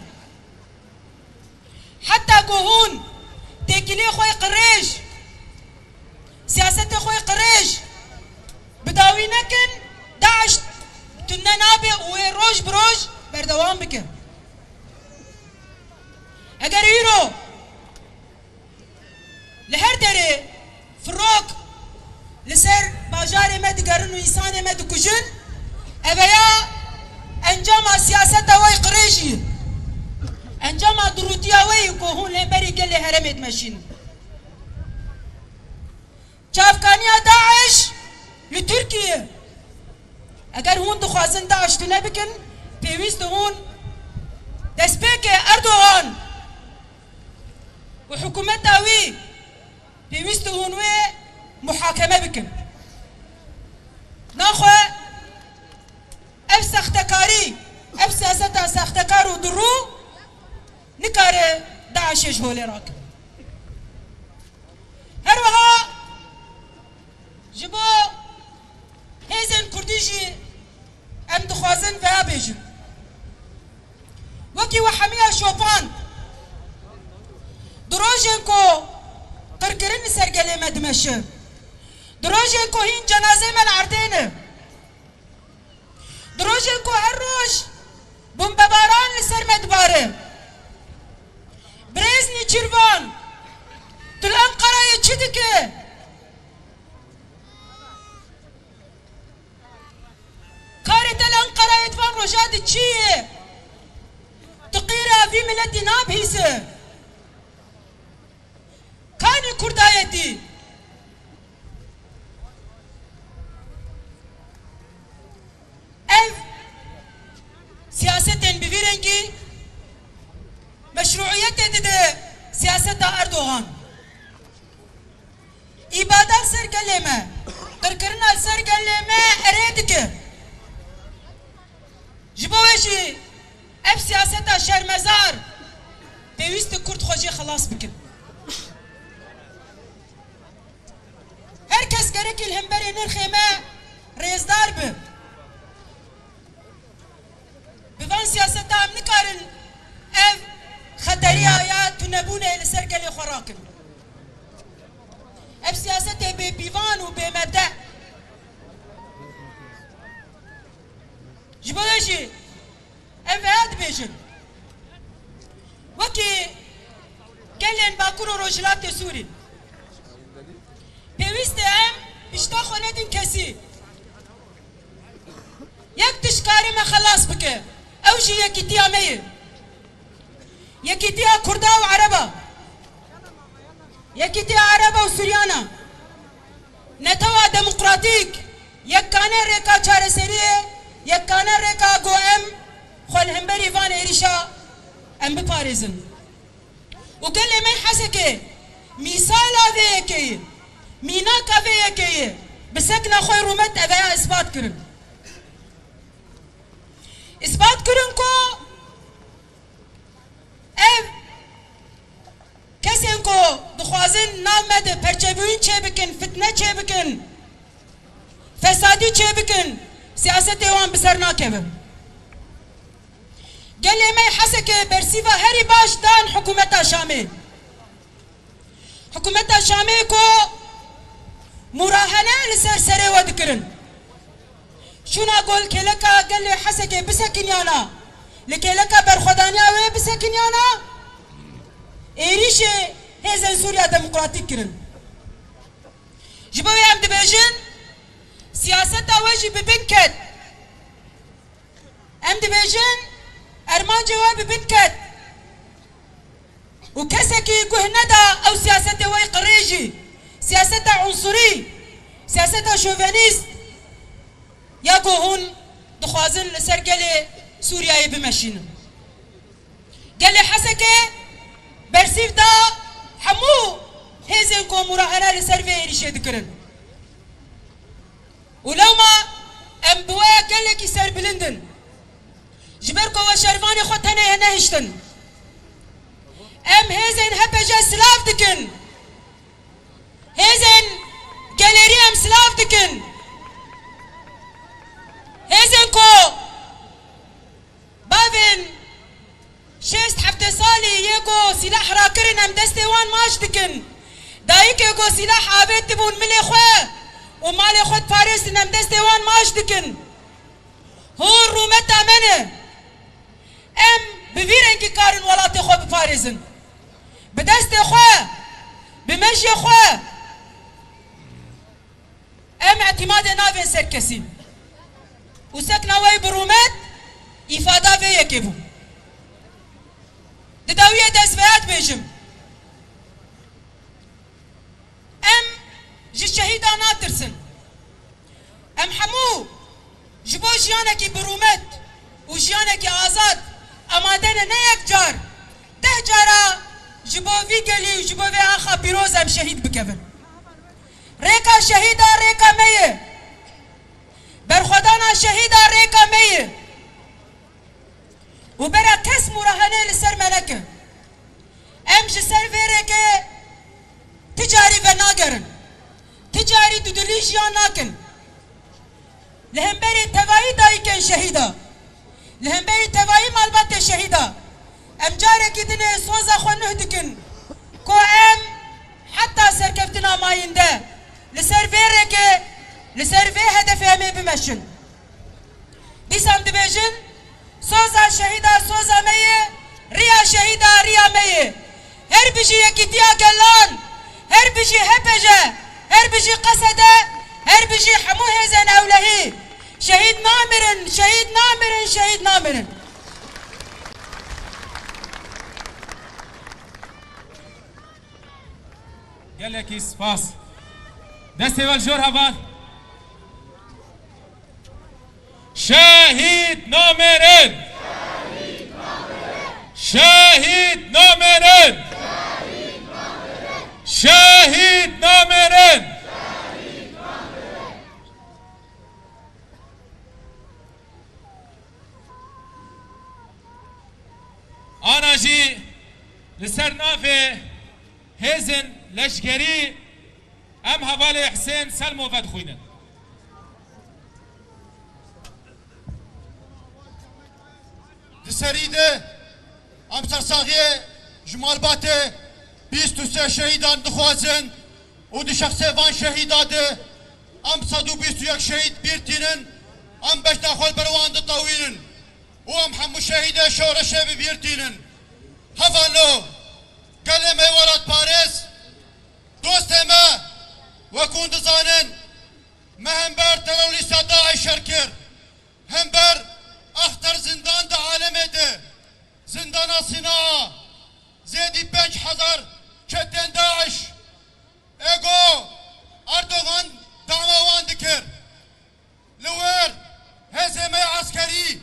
Heta ku hûn têkiliyê xwe yê qirêj, siyasetê xwe yê qirêj bi dawî nekin, DAIŞ tune nabe û wê roj bi roj berdewam bike. Eger îro li her derê firok li ser bajarê me digerin û însanê me dikujin, eveya encama siyaseta we yê qirêjî ye. Encama durûtiya we ye ku hûn li hemberî gelê herêmê dimeşînin. Çavkaniya DAIŞ li Tirkiye. Eger hûn dixwazin DAIŞ tune bikin, pêwîst e hûn destpêkê Erdogan û hikûmeta wî, pêwîst e hûn wê muhakeme bikin. Naxwe ev sextekarî, ev siyaseta sextekar û dirû nikare DAIŞê ji holê rakeve. Her wiha ji bo hêzên kurdî jî em dixwazin veya bêjin. Wekî we hemiya şopand, di rojên ku qirkirin li ser gelê me dimeşe, di rojên ku hîn cenazeyê me li erdê ne, di rojên ku her roj bombebaran li ser me dibare. Birêz Nîçîrvan, tu li Enqerayê çi dike? Karê te li Enqerayê di van roja de çi ye? Tu qîra vî miletî nabihîse. Kanî kurdayetî? Ev siyasetên bi vî rengî meşruiyetê dide siyaseta Erdogan. Îbada li ser gelê me, qirkirina li ser gelê me erê dike. Ji bo wê jî ev siyaseta şermezar pêwîst e kurd xwe jê xelas bikin. Her kes gerekî li hemberî nirxê me rêzdar be. Bi van siyaseta em nikarin ev xeteriya ya tunebûnê li ser gelê xwe rakin. Ev siyasetê bêpîvan û bêmebde. Ji bo wê jî em veya dibêjin. Wekî gelên Bakur û Rojhilatê Sûrî, pêwîst e em pişta xwe nedin kesî. Yek tişt karê me xelas bike, ew jî yekîtiya me ye. Yekîtiya Kurda û Ereba. Yekîtiya Ereba û Suryana. Netewa demokratîk, yekkane rêka çareseriyê, yekkane rêka ku em xwe li hemberî van êrîşa em biparêzin. Û gelê me Hesekê mîsala vê yekê ye, mînaka vê yekê ye, bi sekna xwe rûmet eveya îspat kirin. Îspat kirin ku ev kesên ku dixwazin nav me de perçebûyîn çêbikin, fitne çêbikin, fesadî çêbikin, siyasetê wan bi ser nakeve. Gelê me Hesekê bersîva herî baş dan hikûmeta Şamê. Hikûmeta Şamê ku murahene li ser serê we dikirin. Şûna ku li kêleka gelê Hesekê bisekiniyana, li kêleka berxwedaniya wê bisekiniyana, êrîşê hêzên Sûriya Demokratîk kirin. Ji bo wê em dibêjin, siyaseta we jî bi bin ket. Em dibêjin, ermancê we bi bin ket. Û kesekî guh neda ew siyasetê we yê qirêjî, siyaseta unsurî, siyaseta şovenîst ya ku hûn dixwazin li ser gelê Sûriyeyê bimeşînin. Gelê Hesekê bersîv da hemû hêzên ku murahene li ser vê êrîşê dikirin. Û lewma em bi we gelekî serbilind in. Ji ber ku we şervanê xwe tenê nehiştin. Em hêzên H P J silav dikin. Hêzên gelêrî em silav dikin. Hêzên ku Salî yê ku sîlah rakirin, em destê wan maç dikin. Dayikê ku sîlah avêtibûn milê xwe û malê xwe diparêzin, em destê wan maç dikin. Hûn rûmeta me ne. Em bi vî rengî karin welatê xwe biparêzin. Bi destê xwe, bi mejiyê xwe. Em îtîmadê navên ser kesî. Û sekna we yê bi rûmet îfada vê yekê bû. Di dawiyê de ez vêya dibêjim. Em ji şehîdan natirsin. Em hemû ji bo jiyanekî bi rûmet û jiyanekî azad amade ne, ne yek car, deh cara ji bo vî gelî û ji bo vê axa pîroz em şehîd bikevin. Rêka şehîda rêka me ye. Berxwedana şehîda rêka me ye. Û bera kes mûrahenê li ser me neke. Em ji ser vê rêkê ti carî venagerin. Ti carî dudilî jiyan nakin. Li hemberî tevayî dayikên şehîda, li hemberî tevayî malbatê şehîda, em carekî dinê soza xwe nuh dikin ku em heta serkeftina mayînde li ser vê rêkê, li ser vê hedefê em ê bimeşin. Dîsan dibêjin, soza şehîda soza me ye, riya şehîda riya me ye. Her bijî Yekîtiya Gelan, her bijî H P J, her bijî K S D, her bijî hemû hêzên ewlehî. Şehîd namirin, şehîd namirin, şehîd namirin. Gelekî spas. Destê we li jor heval. Şehîd namêrin! Şehîd namêrin! Şehîd namêrin! Ana jî li ser navê hêzên leşkerî em hevalê Hisên Selmo vedixwînin. Di serî de em sersaxiyê ji malbatê bîst û sê şehîdan dixwazin û di şexsê van şehîda de em sed û bîst û yek şehîd bîr tînin, em beşna xwe li ber wan ditewînin û em hemû şehîdê şoreşê bi bîr tînin. Hevalo, gelê me welatparêz, dostê me, wek hûn dizanin, me hember terorîsta DAIŞ şer kir. Hember Axter zindan di alemê de, zindana Sînaa, zêdî pênc hezar çetên DAIŞ, ê ku Erdogan dawa wan dikir. Li wir hêzê me yê eskerî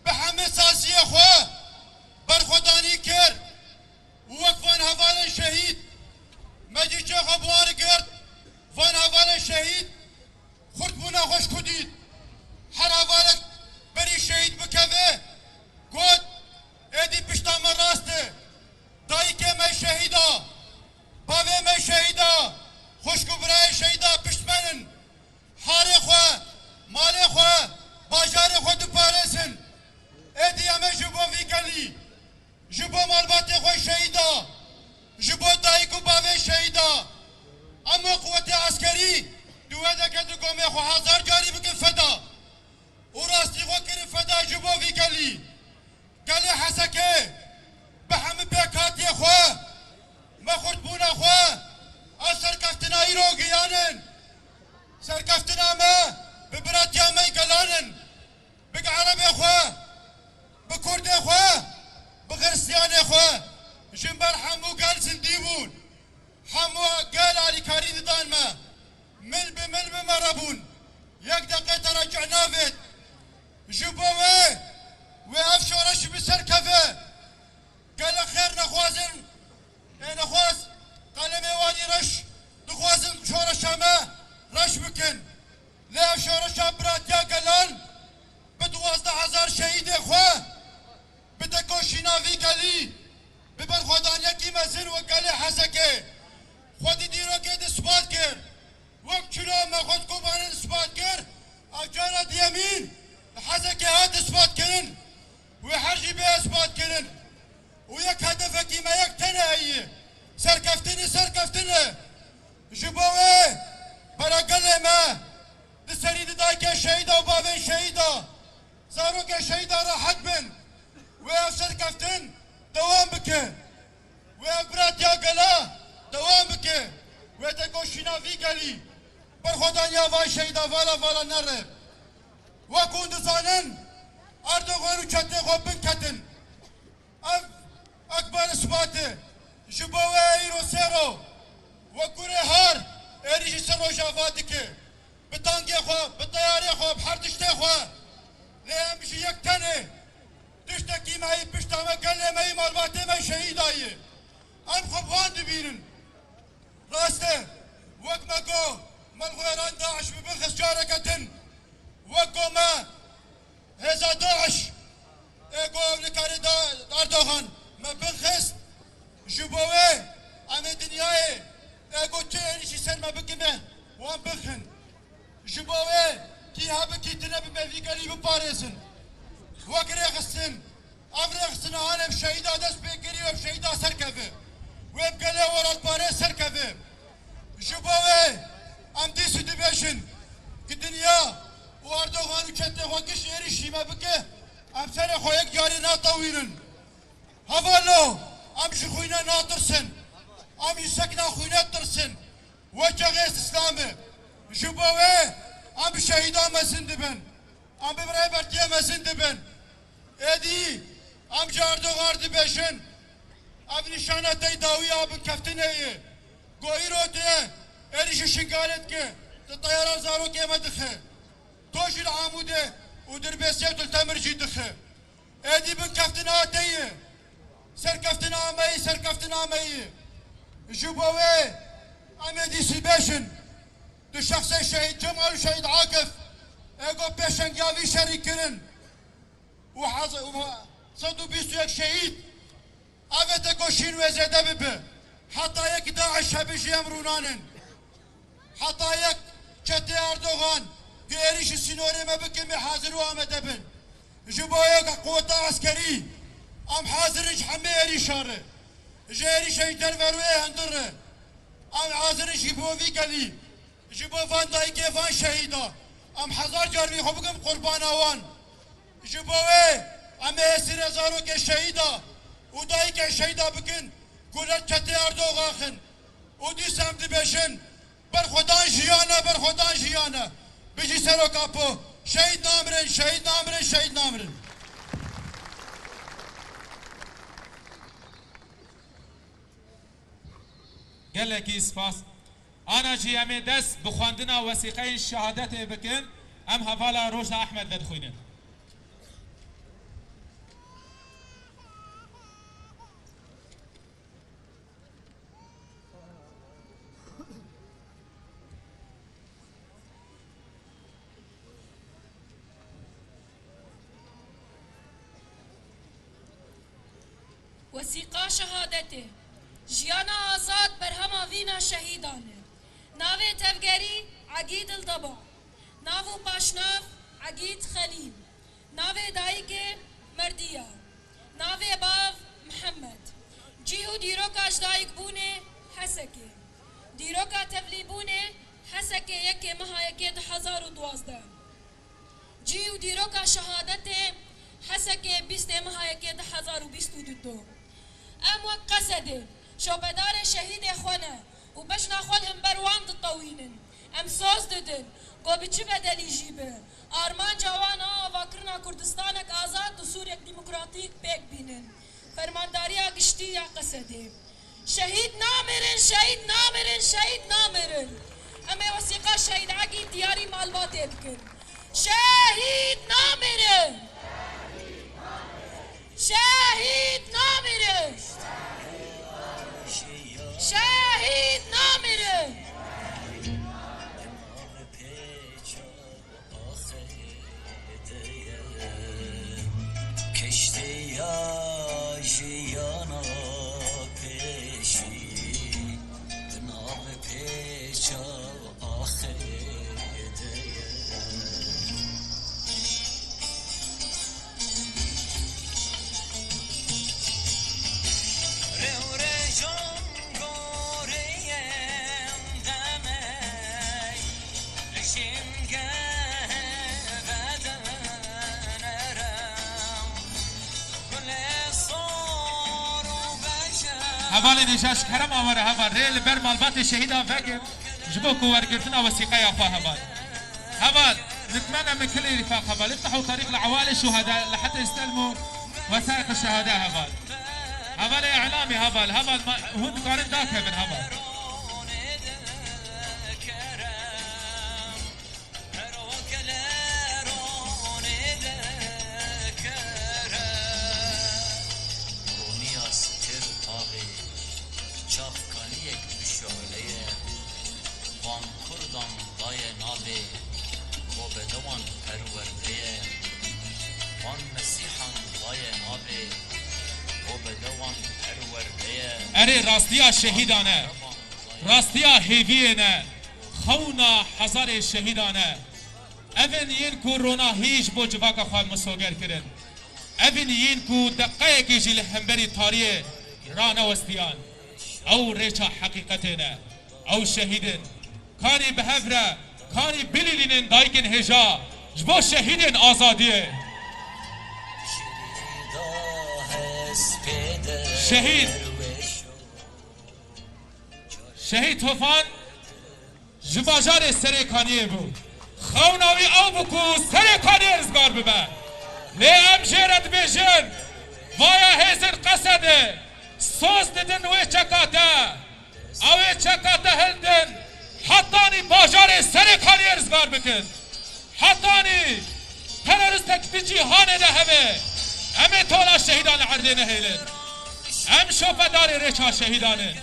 bi hemî saziyê xwe berxwedanî kir û wek van hevalên şehîd me cî çê xwe bi wan re girt. Van hevalên şehîd xurtbûna xwe ji ku dît. Her hevalek berî şehîd bikeve, bike. Wê ev biratiya gela dewam bike. Wê tekoşîna vî gelî berxwedaniya van şehîda vala vala nere. Wek hûn dizanin, Erdogan û çetê xwe bin ketin. Ev Ekber Isbat e. Ji bo wê îro sêro wek kurê har êrîşî ser Rojava dike. Bi tankê xwe, bi teyarê xwe, bi her tiştê xwe. Lê em ji yek tenê tiştekî me yî, pişta me, gelê me yî, malbatê me şehîda yî. Em xwe bi wan dibînin. Rast e, wek me got, me li xwe êran DAIŞ bi bin xist careke din. Wek got me, hêza DAIŞ, ê got ew li karê da Erdogan me bin xist. Ji bo wê em ê dinyayê, ê got tu êrîşî ser me bikime, wan bixin. Ji bo wê kî hebikî tine bibe vî gelî biparêzin. Wek rêxistin, ev rêxistina hanê bi şehîda dest pê kirî û bi şehîda serkeve. Wê bi gelê welatparê serkeve. Ji bo wê em dîsî dibêjin ki dinya û Erdogan û çetê xwe giş êrîşî me bike, em serê xwe yek carî natewînin. Hevalno, em ji xwîne natirsin. Em ji sekna xwîne ditirsin. Wek çaxê Îslam e. Ji bo wê em bi şehîda mezin dibin. Em bi rêbertiye mezin dibin. Êdî em ji Erdogan dibêjin, ev nîşana te yî dawî ya binkeftinê ye. Go îro tu êrîşî Şingalê dike, tu teyara zarokê me dixe. To jî li Amûdê û Dirbêsê û Til Temir jî dixe. Êdî binkeftina te ye. Serkeftina me ye, serkeftina me ye. Ji bo wê em ê dîsî bêjin. Di şexsê şehîd Cemal û şehîd Akif, ê ku pêşengiya vî şerî kirin û hez-, û sed û bîst û yek şehîd, ev ê tekoşîn wê zêde bibe. Heta yek DAIŞ hebe jî em rûnanin. Heta yek çetê Erdogan ku êrîşî sînorê me bike, me hazir û amade bin. Ji bo yek quweta eskerî em hazir in ji hemê êrîşa re. Ji êrîşên ji derve re û ê hundir re. Em hazir in ji bo vî gelî, ji bo van dayikê, van şehîda. Em hezar car vî xwe bikin qurbana wan. Ji bo wê em ê hêsîrê zarokê şehîda û dayikê şehîda bikin, ku li çetê Erdogan xin. Û dîsa em dibêjin, berxwedan jiyan e, berxwedan jiyan e. Bijî Serok Apo, şehîd namirin, şehîd namirin, şehîd namirin. Gelekî spas. Ana jî em ê dest bi xwendina wesîqeyên şehadetê bikin. Em hevala Roja Ehmed vedixwînin. Wesîqa şehadetê. Jiyana azad berhema vîna şehîdan e. Navê tevgerî Egîd Ildeba. Nav û paşnav Egîd Xelîl. Navê dayikê Merdiya. Navê bav Mihemed. Cî û dîroka ji dayikbûnê Hesekê. Dîroka tevlîbûnê Hesekê yekê meha yekê du hezar û duwazdeh. Cî û dîroka şehadetê Hesekê bîstê meha yekê du hezar û bîst û du. Em wek Qesedê şopedarê şehîdê xwe ne û bejna xwe li hember wan ditewînin. Em soz didin, ku bi çi bedelî jî be, armanca wan a avakirina Kurdistanek azad û Sûriyek demokratîk pêk bînin. Fermandariya Giştî ya Qesedê. Şehîd namirin, şehîd namirin, şehîd namirin. Em ê wesîqa şehîd Egîd diyarî malbatê bikin. Şehîd namirin! Şehîd namirin! Şehîd namirin! Axê diye keştiya jiyana pêşî, di nav pêça axê diye. Rewrejan goreyên demey, li şîngehê vedinere. Hevalên hêja ji kerema we re heval rê li ber malbatê şehîda vegir ji bo ku wergirtina wesîqeya xwe heval. Heval, nitmene min kilê rîfaq heval, افتحوا طريق لعوائل الشهداء لحتى يستلموا وثائق الشهداء heval. Hevalê îlamê heval, heval ma-, hûn dikarin dakevin heval. Her wekele ronê de kere. Roniya stir taxê, çavkaniyek bi şuhleye, van kurdan daye navê, bo bedewan perwerdeye, van mesîhan daye navê, bo bedewan perwerdeye. Erê, rastiya şehîdan e, rastiya hêviyê ne. Xewna hezarê şehîdan e. Ev in yên ku rona hî ji bo civaka xwe misoger kirin. Ev in yên ku deqeyekê jî li hemberî tariyê ranewestiyan. Ew rêça heqîqetê ne. Ew şehîd in. Kanî bi hev re, kanî bilîlînin dayikên hêja ji bo şehîdên azadiyê. Şehîd. Şehîd Tofan ji bajarê Serêkaniyê bû. Xewna wî ew bû ku Serêkaniyê rizgar bibe. Lê em jê re dibêjin, vaya hêzên Qesedê soz didin wê çeka te. Ew ê çeka te hildin, hetanî bajarê Serêkaniyê rizgar bikin. Hetanî terorîstek di cîhanê de hebe, em ê tola şehîdan li erdê nehêlin. Em şopedarê rêça şehîdan in.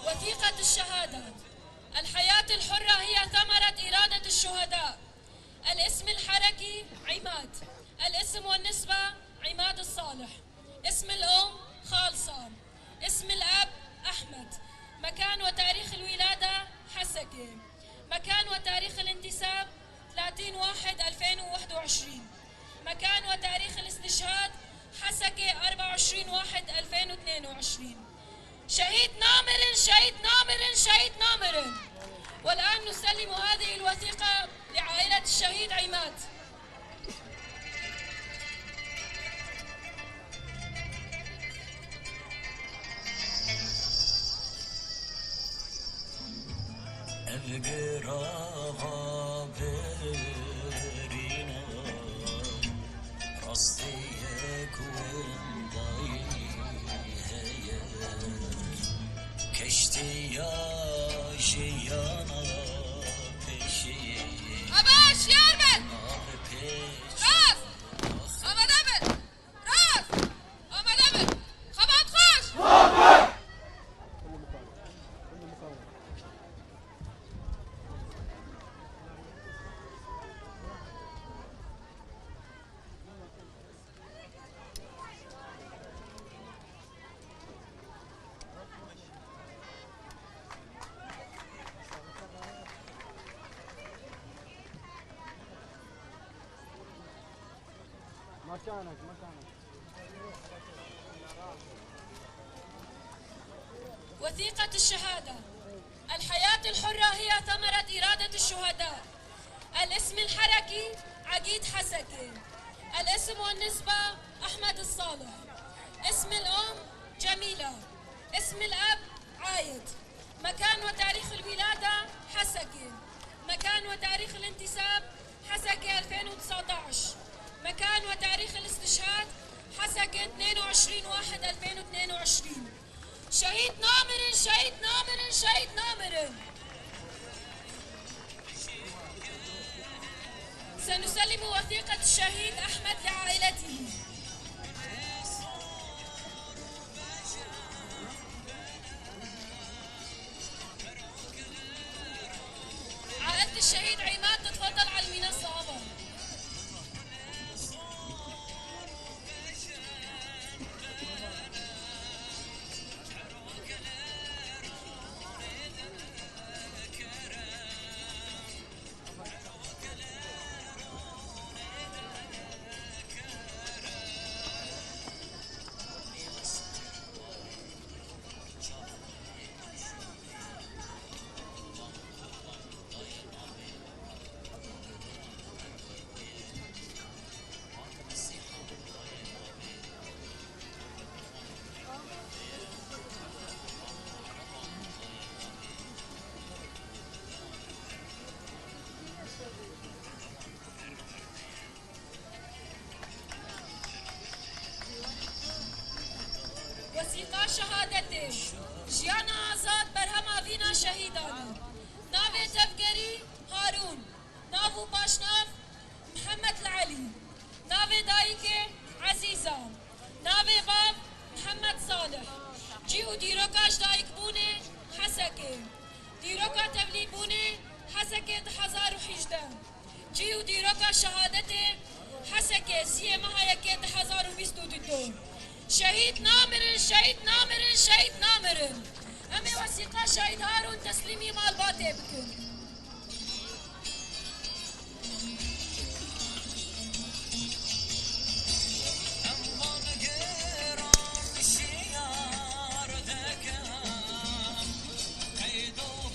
وثيقة الشهادة. الحياة الحرة هي ثمرة إرادة الشهداء. الاسم الحركي عماد. الاسم والنسبة عماد الصالح. اسم الأم خالصة. اسم الأب أحمد. مكان وتاريخ الولادة حسكة. مكان وتاريخ الانتساب ثلاثين واحد ألفين وواحد وعشرين. مكان وتاريخ الاستشهاد حسكة أربعة وعشرين واحد ألفين واثنين وعشرين. شهيد نامرن، شهيد نامرن، شهيد نامرن. والآن نسلم هذه الوثيقة لعائلة الشهيد عماد. Ev giraxa birîna rastiyek wendayî heye. Keştiya jiyana pêşî. Aba şiyar bin! Rast! Amade bin! Rast! Amade bin! Xebat xweş! وثيقة الشهادة. الحياة الحرة هي ثمرة إرادة الشهداء. الاسم الحركي عقيد حسكي. الاسم والنسبة أحمد الصالح. اسم الأم جميلة. اسم الأب عايد. مكان وتاريخ الولادة حسكة. مكان وتاريخ الانتساب حسكة ألفين وتسعتاش. مكان وتاريخ الاستشهاد حسكة اثنين وعشرين واحد ألفين واثنين وعشرين. شهيد نامرن، شهيد نامرن، شهيد نامرن. سنسلم وثيقة الشهيد أحمد لعائلته. Şehadetê, jiyana azad berhema vîna şehîdan e. Navê tevgerî Harûn, nav û paşnav Mihemed Elî, navê dayikê Ezîza, navê bav Mihemed Salih, cî û dîroka ji dayikbûnê Hesekê, dîroka tevlîbûnê Hesekê du hezar û hejdeh. Cî û dîroka şehadetê Hesekê siyê meha yekê du hezar û bîst û du. Şehîd namirin, şehîd namirin, şehîd namirin. Em ê wesîqa şehîd Harûn teslîmî malbatê bikin.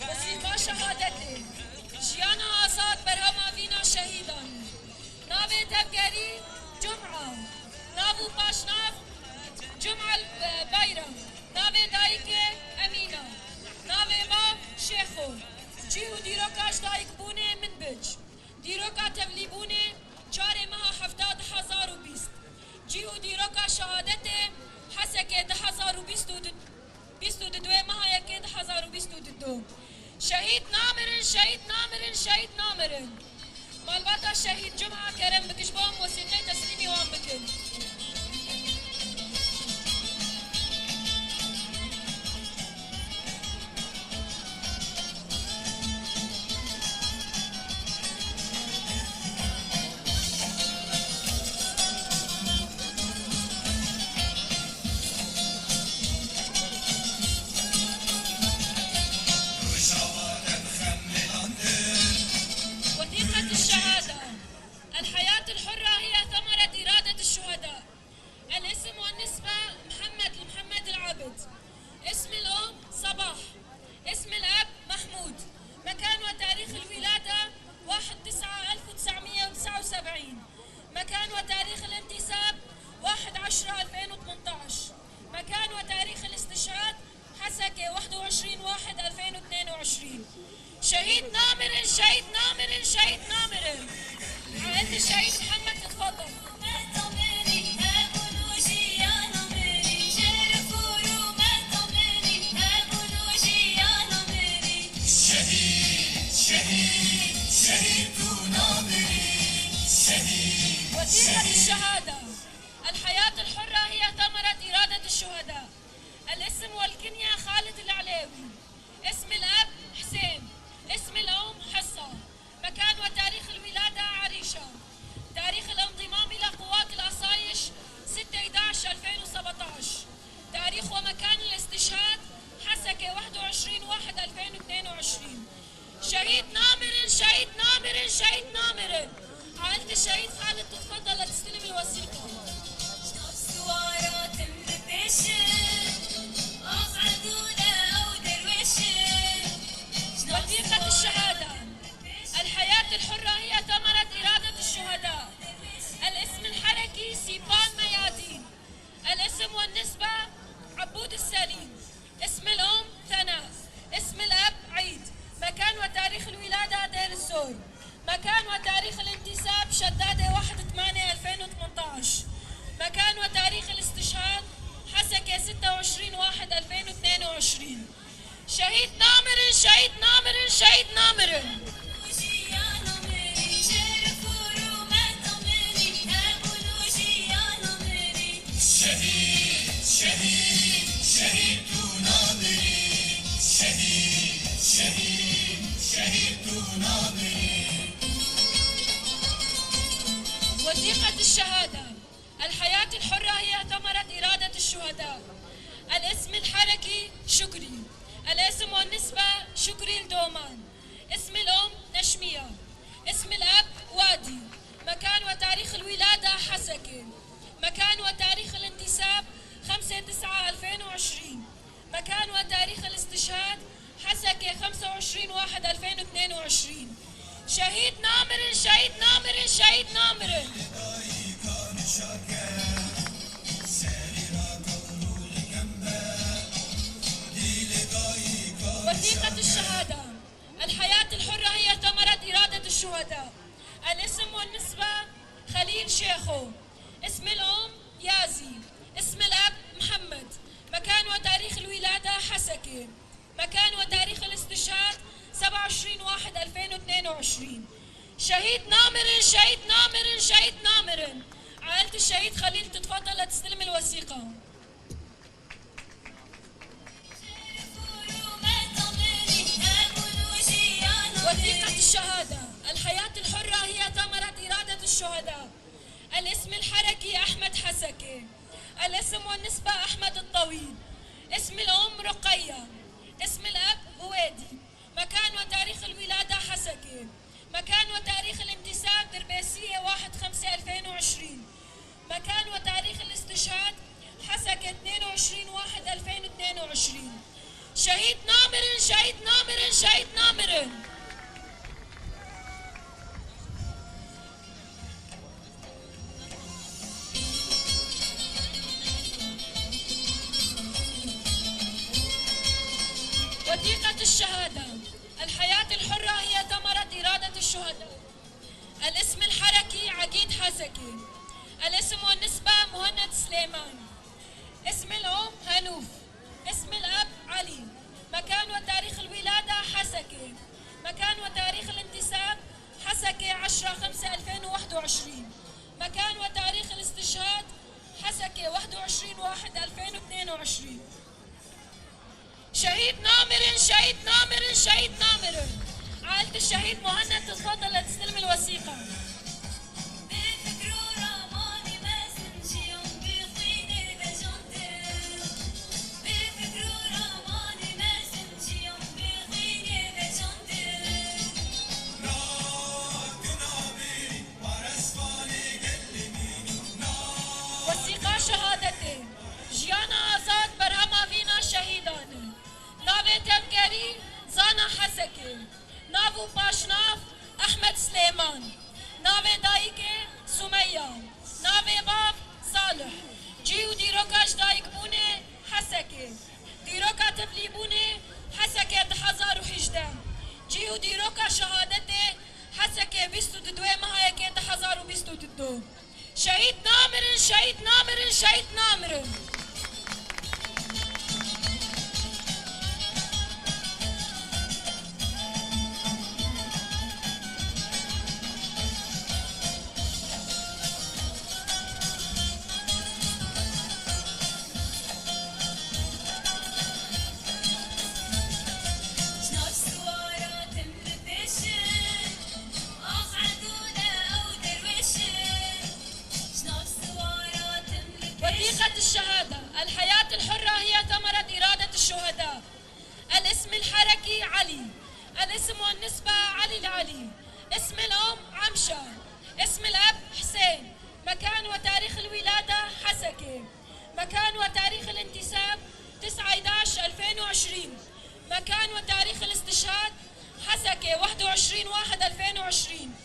Wesîqa şehadetê. Jiyana azad berhema vîna şehîdan e. Navê tevgerî Cuma. Nav û paşnav Cuma Bayram. Navê dayikê Emîna. Navê bav Şêxo. Cî û dîroka ji dayikbûnê Minbic. Dîroka tevlîbûnê çarê meha hefta du hezar û bîst. Cî û dîroka şehadetê Hesekê du hezar û bîst û du. Bîst û du meha yekê du hezar û bîst û du. Şehîd namirin, şehîd namirin, şehîd namirin. Malbata şehîd Cuma kerem bikin ji bo em wesîqê teslîmî wan bikin. وثيقة الشهادة. الحياة الحرة هي ثمرة إرادة الشهداء. الاسم والنسبة محمد لمحمد العبد. اسم الأم صباح. اسم الأب محمود. مكان وتاريخ الولادة واحد تسعة ألف وتسعمية وتسعة وسبعين. مكان وتاريخ الانتساب واحد عشرة ألفين وثمنتاش. مكان وتاريخ الاستشهاد حسكة واحد وعشرين واحد ألفين واثنين وعشرين. شهيد نامرن، شهيد نامرن، شهيد نامرن. عائلة الشهيد محمد تتفضل. شهيد، شهيد، شهيد، تو نامري. شهيد. وثيقة الشهادة. الحياة الحرة هي ثمرة إرادة الشهداء. الاسم والكنية خالد العليوي. اسم الأب حسين. اسم الأم حصة. مكان وتاريخ الولادة عريشة. تاريخ الانضمام إلى قوات الأصايش ستة حداش ألفين وسبعتاش. تاريخ ومكان الاستشهاد حسكة واحد وعشرين واحد ألفين واثنين وعشرين. شهيد نامرن، شهيد نامرن، شهيد نامرن. عائلة الشهيد خالد تتفضل لتستلم الوثيقة. وثيقة الشهادة. الحياة الحرة هي ثمرة إرادة الشهداء. الاسم الحركي سيبان ميادين. الاسم والنسبة عبود السليم. اسم الأم ثناء. اسم الأب عيد. مكان وتاريخ الولادة دير الزور. مكان وتاريخ الانتساب شدادة واحد ثمانية ألفين وثمنتاش. مكان وتاريخ الاستشهاد حسكة ستة وعشرين واحد ألفين واثنين وعشرين. شهيد نامرن، شهيد نامرن، شهيد نامرن. شهيد، شهيد، شهيد تو نامري. شهيد، شهيد، شهيد تو نامري. وثيقة الشهادة. الحياة الحرة هي ثمرة إرادة الشهداء. الاسم الحركي شكري. الاسم والنسبة شكري لدومان. اسم الأم نشمية. اسم الأب وادي. مكان وتاريخ الولادة حسكة. مكان وتاريخ الانتساب خمسة تسعة ألفين وعشرين. مكان وتاريخ الاستشهاد حسكة خمسة وعشرين واحد ألفين واثنين وعشرين. شهيد نامرن، شهيد نامرن، شهيد نامرن. وثيقة الشهادة. الحياة الحرة هي ثمرة إرادة الشهداء. الاسم والنسبة خليل شيخو. اسم الأم يازي. اسم الأب محمد. مكان حسكي. مكان وتاريخ الاستشهاد سبعة وعشرين واحد ألفين واثنين وعشرين. شهيد نامرن، شهيد نامرن، شهيد نامرن. عائلة الشهيد خليل تتفضل لتستلم الوثيقة. وثيقة الشهادة. الحياة الحرة هي ثمرة إرادة الشهداء. الاسم الحركي أحمد حسكي. الاسم والنسبة أحمد الطويل. اسم الأم رقية. اسم الأب هويدي. مكان وتاريخ الولادة حسكي. مكان وتاريخ الانتساب دربيسية واحد خمسة ألفين وعشرين. مكان وتاريخ الاستشهاد حسكة اثنين وعشرين واحد ألفين واثنين وعشرين. شهيد نامرن، شهيد نامرن، شهيد نامرن. وثيقة الشهادة. الحياة الحرة هي ثمرة إرادة الشهداء. الاسم الحركي عقيد حسكي. الاسم والنسبة مهند سليمان. اسم الأم هنوف. اسم الأب علي. مكان وتاريخ الولادة حسكي. مكان وتاريخ الانتساب حسكي عشرة خمسة ألفين وواحد وعشرين. مكان وتاريخ الاستشهاد حسكي واحد وعشرين واحد ألفين واثنين وعشرين. شهيد نامرن، شهيد نامرن، شهيد نامرن. عائلة الشهيد مهند تتفضل لتستلم الوثيقة. Wesîqa şehadetê. Jiyana azad berhema vîna şehîdan e. Navê tevgerî Zana Hesekê. Nav û paşnav Ehmed Silêman. Navê dayikê Sumeya. Navê bav Salih. Cî û dîroka ji dayikbûnê Hesekê. Dîroka tevlîbûnê Hesekê du hezar û hejdeh. Cî û dîroka şehadetê Hesekê bîst û du meha yekê du hezar û bîst û du. Şehîd namirin, şehîd namirin, şehîd namirin. وثيقة الشهادة. الحياة الحرة هي ثمرة إرادة الشهداء. الاسم الحركي علي. الاسم والنسبة علي العلي. اسم الأم عمشة. اسم الأب حسين. مكان وتاريخ الولادة حسكة. مكان وتاريخ الانتساب تسعة حداش ألفين وعشرين. مكان وتاريخ الاستشهاد حسكة واحد وعشرين واحد ألفين وعشرين.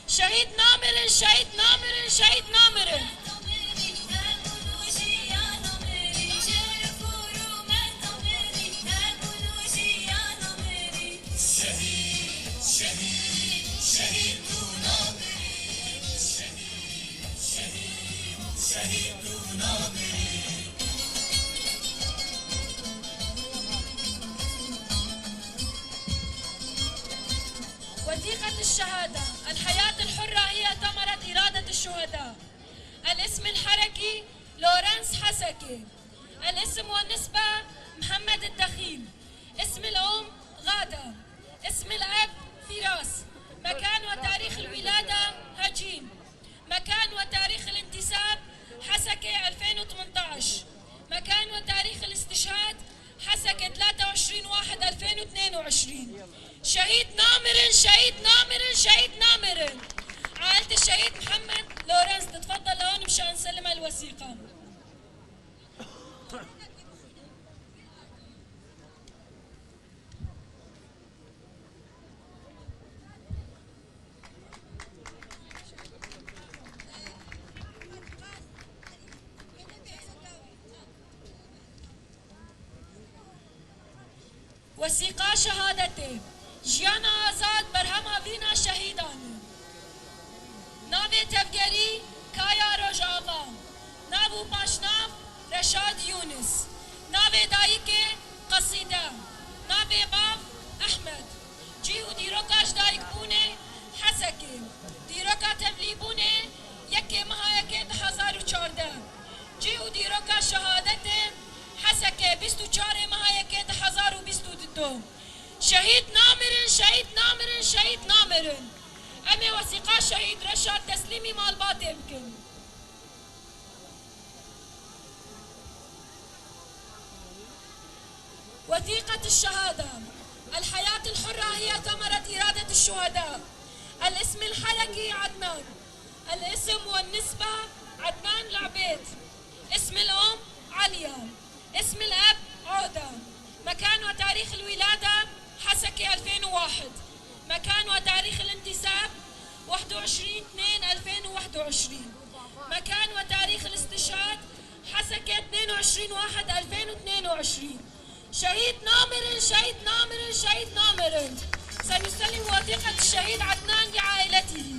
شهيد نامرن، شهيد نامرن، شهيد نامرن. شهيد، شهيد، شهيد نامرن. شهيد، شهيد، شهيد نامرن. وثيقة الشهادة. الحياة الحرة هي ثمرة إرادة الشهداء. الاسم الحركي لورنس حسكي. الاسم والنسبة محمد الدخيل. اسم الأم غادة. اسم الأب فراس. مكان وتاريخ الولادة هجين. مكان وتاريخ الانتساب حسكة ألفين وثمنطعش. مكان وتاريخ الاستشهاد حسكة ثلاثة وعشرين واحد ألفين واثنين وعشرين. شهيد نامرن، شهيد نامرن، شهيد نامرن. عائلة الشهيد محمد لورنس تتفضل لهون مشان نسلمها الوثيقة. وثیقا شهادتê. Jiyana azad berhema vîna şehîdan e. Navê tevgerî Kaya Rojava. Nav û paşnav Reşad Yûnis. Navê dayikê Qasîde. Navê bav Ehmed. Cî û dîroka ji dayikbûnê Hesekê. Dîroka tevlîbûnê yekê meha yekê du hezar û çardeh. Cî û dîroka şehadetê Hesekê bîst û çarê meha yekê du hezar û bîst û du. Şehîd namirin, şehîd namirin, şehîd namirin. Em ê wesîqa şehîd Reşad teslîmî malbatê bikin. وثيقة الشهادة. الحياة الحرة هي ثمرة إرادة الشهداء. الاسم الحركي عدنان. الاسم والنسبة عدنان العبيد. اسم الأم عليا. اسم الأب عودة. مكان وتاريخ الولادة حسكة ألفين وواحد. مكان وتاريخ الانتساب واحد وعشرين اثنين ألفين وواحد وعشرين. مكان وتاريخ الاستشهاد حسكة اثنين وعشرين واحد ألفين واثنين وعشرين. شهيد نامرن، شهيد نامرن، شهيد نامرن. سنسلم وثيقة الشهيد عدنان لعائلته.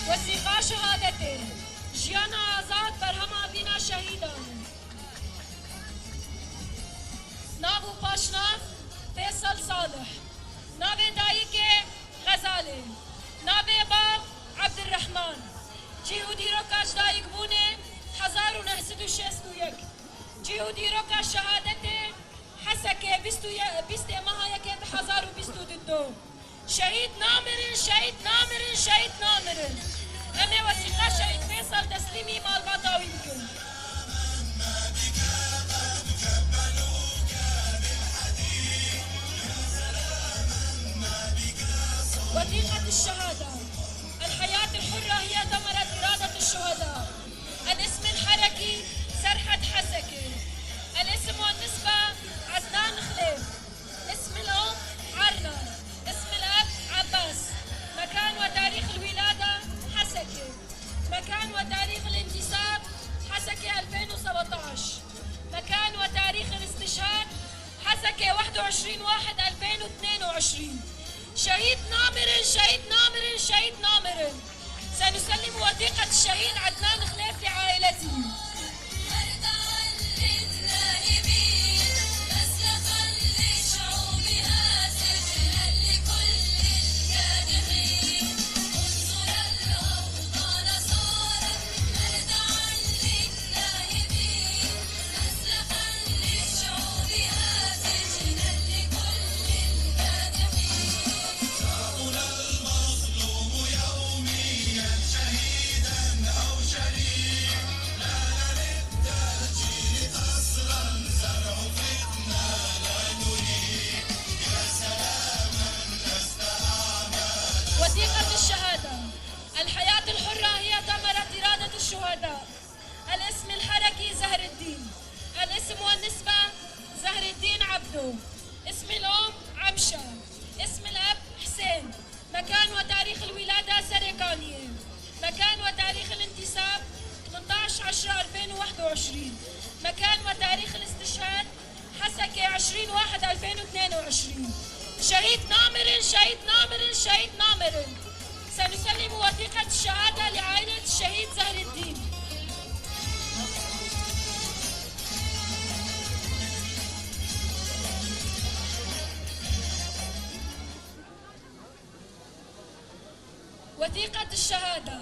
وسیقا شهادتê. Jiyana azad berhema vîna şehîdan e. Nav û paşnav Fêsal Salih. Navê dayikê Xezalê. Navê bav Ebdirrehman. Cî û dîroka ji dayikbûnê hezar û neh sed û şêst û yek. Cî û dîroka şehadetê Hesekê bîst û yek, bîstê meha yekê du hezar û bîst û du. Şehîd namirin, şehîd namirin, şehîd namirin. Em ê wesîqa şehîd Fêsal teslîmî malbata wî bikin. وثيقة الشهادة. الحياة الحرة هي ثمرة إرادة الشهداء. الاسم الحركي سرحد حسكة. الاسم والنسبة عدنان خليف. اسم الأم عرنا. اسم الأب عباس. مكان وتاريخ الولادة حسكة. مكان وتاريخ الانتساب حسكة ألفين وسبعتاش. مكان وتاريخ الاستشهاد حسكة واحد وعشرين واحد ألفين واثنين وعشرين. شهيد نامرن، شهيد نامرن، شهيد نامرن. سنسلم وثيقة الشهيد عدنان خليف لعائلته. وثيقة الشهادة. الحياة الحرة هي ثمرة إرادة الشهداء. الاسم الحركي زهر الدين. الاسم والنسبة زهر الدين عبدو. اسم الأم عمشة. اسم الأب حسين. مكان وتاريخ الولادة سريكانية. مكان وتاريخ الانتساب ثمنتاش عشرة ألفين وواحد وعشرين. مكان وتاريخ الاستشهاد حسكة عشرين واحد ألفين واثنين وعشرين. شهيد نامرن، شهيد نامرن، شهيد نامرن. سنسلم وثيقة الشهادة لعائلة الشهيد زهر الدين. وثيقة الشهادة.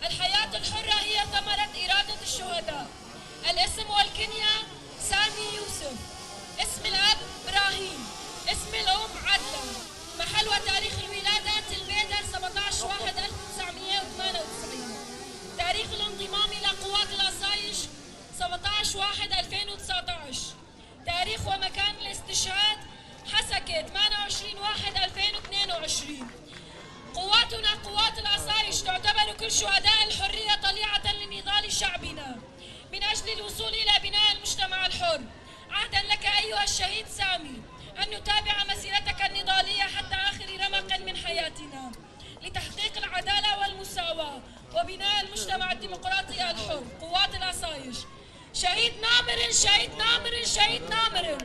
الحياة الحرة هي ثمرة إرادة الشهداء. الاسم والكنية سامي يوسف. اسم الأب إبراهيم. اسم الأم عدلة. محل وتاريخ الولادة تلبيدر سبعتاش واحد ألف وتسعمية وتمانية وتسعين. تاريخ الانضمام إلى قوات الأسايش سبعتاش واحد ألفين وتسعتاش. تاريخ ومكان الاستشهاد حسكة ثمانية وعشرين واحد ألفين واثنين وعشرين. قواتنا قوات الأسايش تعتبر كل شهداء الحرية طليعة لنضال شعبنا من أجل الوصول إلى بناء المجتمع الحر. عهدا لك أيها الشهيد سامي أن نتابع مسيرتك النضالية حتى آخر رمق من حياتنا. لتحقيق العدالة والمساواة وبناء المجتمع الديمقراطي الحر، قوات العصايش. شهيد نامرن، شهيد نامرن، شهيد نامرن.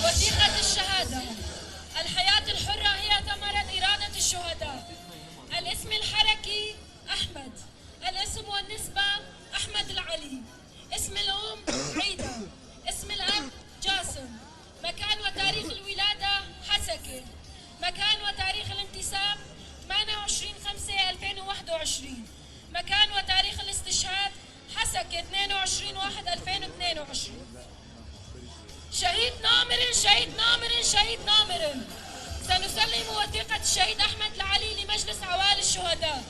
وثيقة الشهادة. الحياة الحرة هي ثمرة إرادة الشهداء. الاسم الحركي أحمد. الاسم والنسبة أحمد العلي. اسم الأم عيدة. اسم الأب جاسم. مكان وتاريخ الولادة حسكة. مكان وتاريخ الانتساب ثمانية وعشرين خمسة ألفين وواحد وعشرين. مكان وتاريخ الاستشهاد حسكة اثنين وعشرين واحد ألفين واثنين وعشرين. شهيد نامرن، شهيد نامرن، شهيد نامرن. سنسلم وثيقة الشهيد أحمد العلي لمجلس عوائل الشهداء.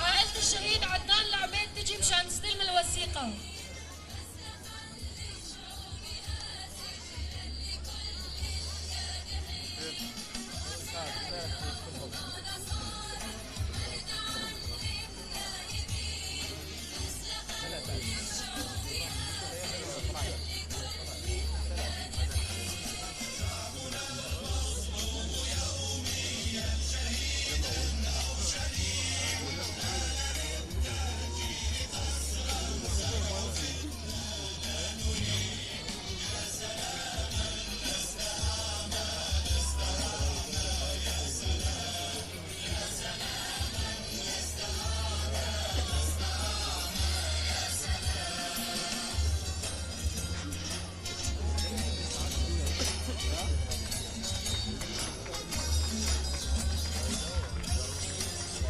عائلة الشهيد عدنان العبيد تجي مشان تستلم الوثيقة.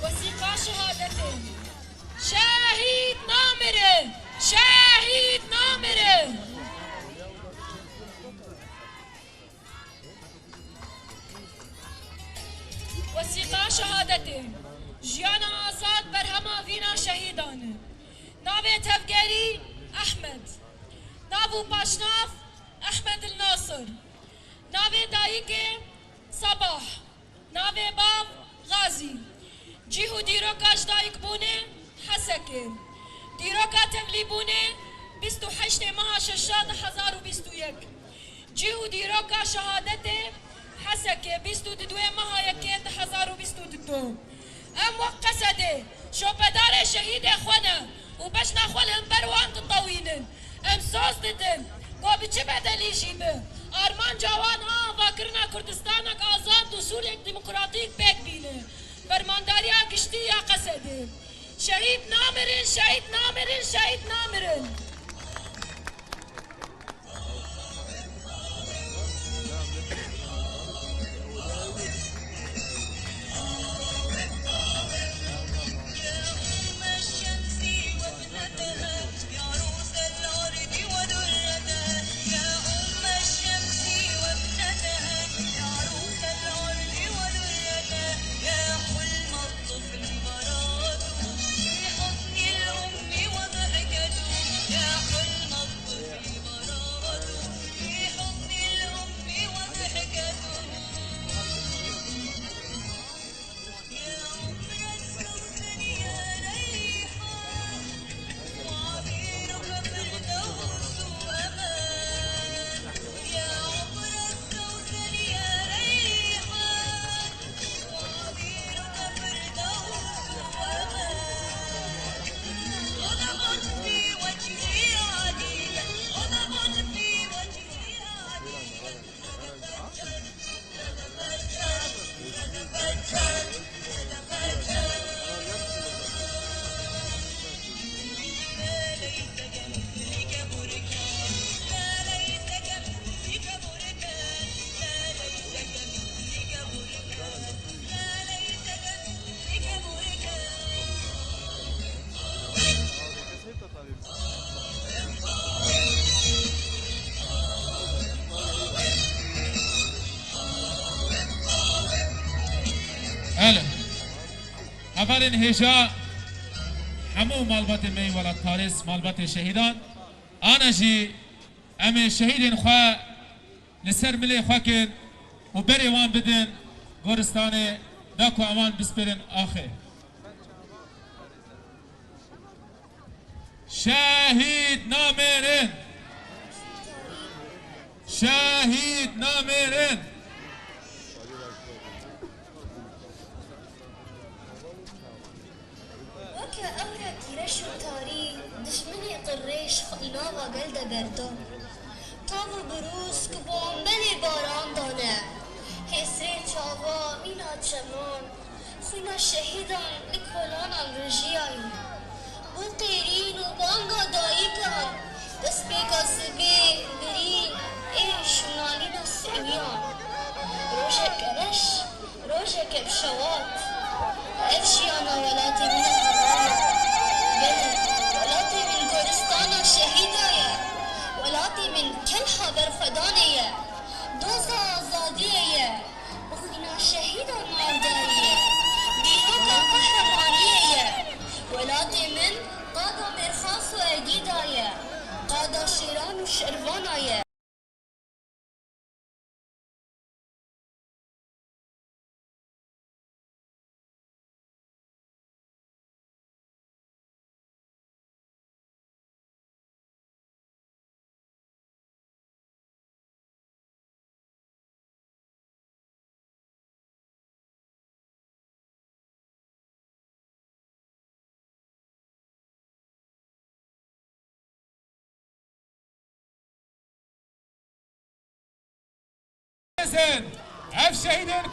وثيقة شهادتين. شهيد نامرن، شهيد نامرن. وثیقا شهادتê. Jiyana azad berhema vîna şehîdan e. Navê tevgerî Ehmed. Nav û paşnav Ehmed el Nasir. Navê dayikê Sabah. Navê bav Gazî. Cih û dîroka ji dayikbûnê Hesekê. Dîroka tevlîbûnê bîst û heştê meha şeşa du hezar û bîst û yek. Cih û dîroka şehadetê Hesekê bîst û duwê meha yekê du hezar û bîst û du. Em wek Qesedê şopedarê şehîdê xwe ne û bejna xwe li hember wan ditewînin. Em soz didin ku bi çi bedelî jî be, armanca wan a avakirina Kurdistanek azad û Sûriyek demokratîk pêk bîne. Fermandariya Giştî ya Qesedê. Şehîd namirin, şehîd namirin, şehîd namirin. Belê. Hevalên hêja hemû malbatê me yê welatparêz, malbatê şehîdan. Ana jî em ê şehîdên xwe li ser milê xwe kin û berê wan bidin goristanê da ku ewan bispêrin axê. Şehîd namêrin! Şehîd namêrin! Weke ewrek reş û tarî, dijminê qirrêj xwe li nava gel de berda. Tav û birûz ku bombelê baran dane, hêsrê çava mîna çeman, xwîna şehîdan li kolanan rijiyaye. Bo qêrîn û banga dayikan, destpêka sibê birîn êş û nalîna siwiyan. Rojeke reş, rojeke bi şewat. Ev jiyana welatê min e hevalno. Belê, welatê min goristana şehîda ye. Welatê min kelha berxwedanê ye. Doza azadiyê ye. Bi xwîna şehîdan navdayî ye. Dîroka qehremaniyê ye. Welatê min qada mêrxas û egîda ye. Qada şêran û şervana ye. Ev şehîdên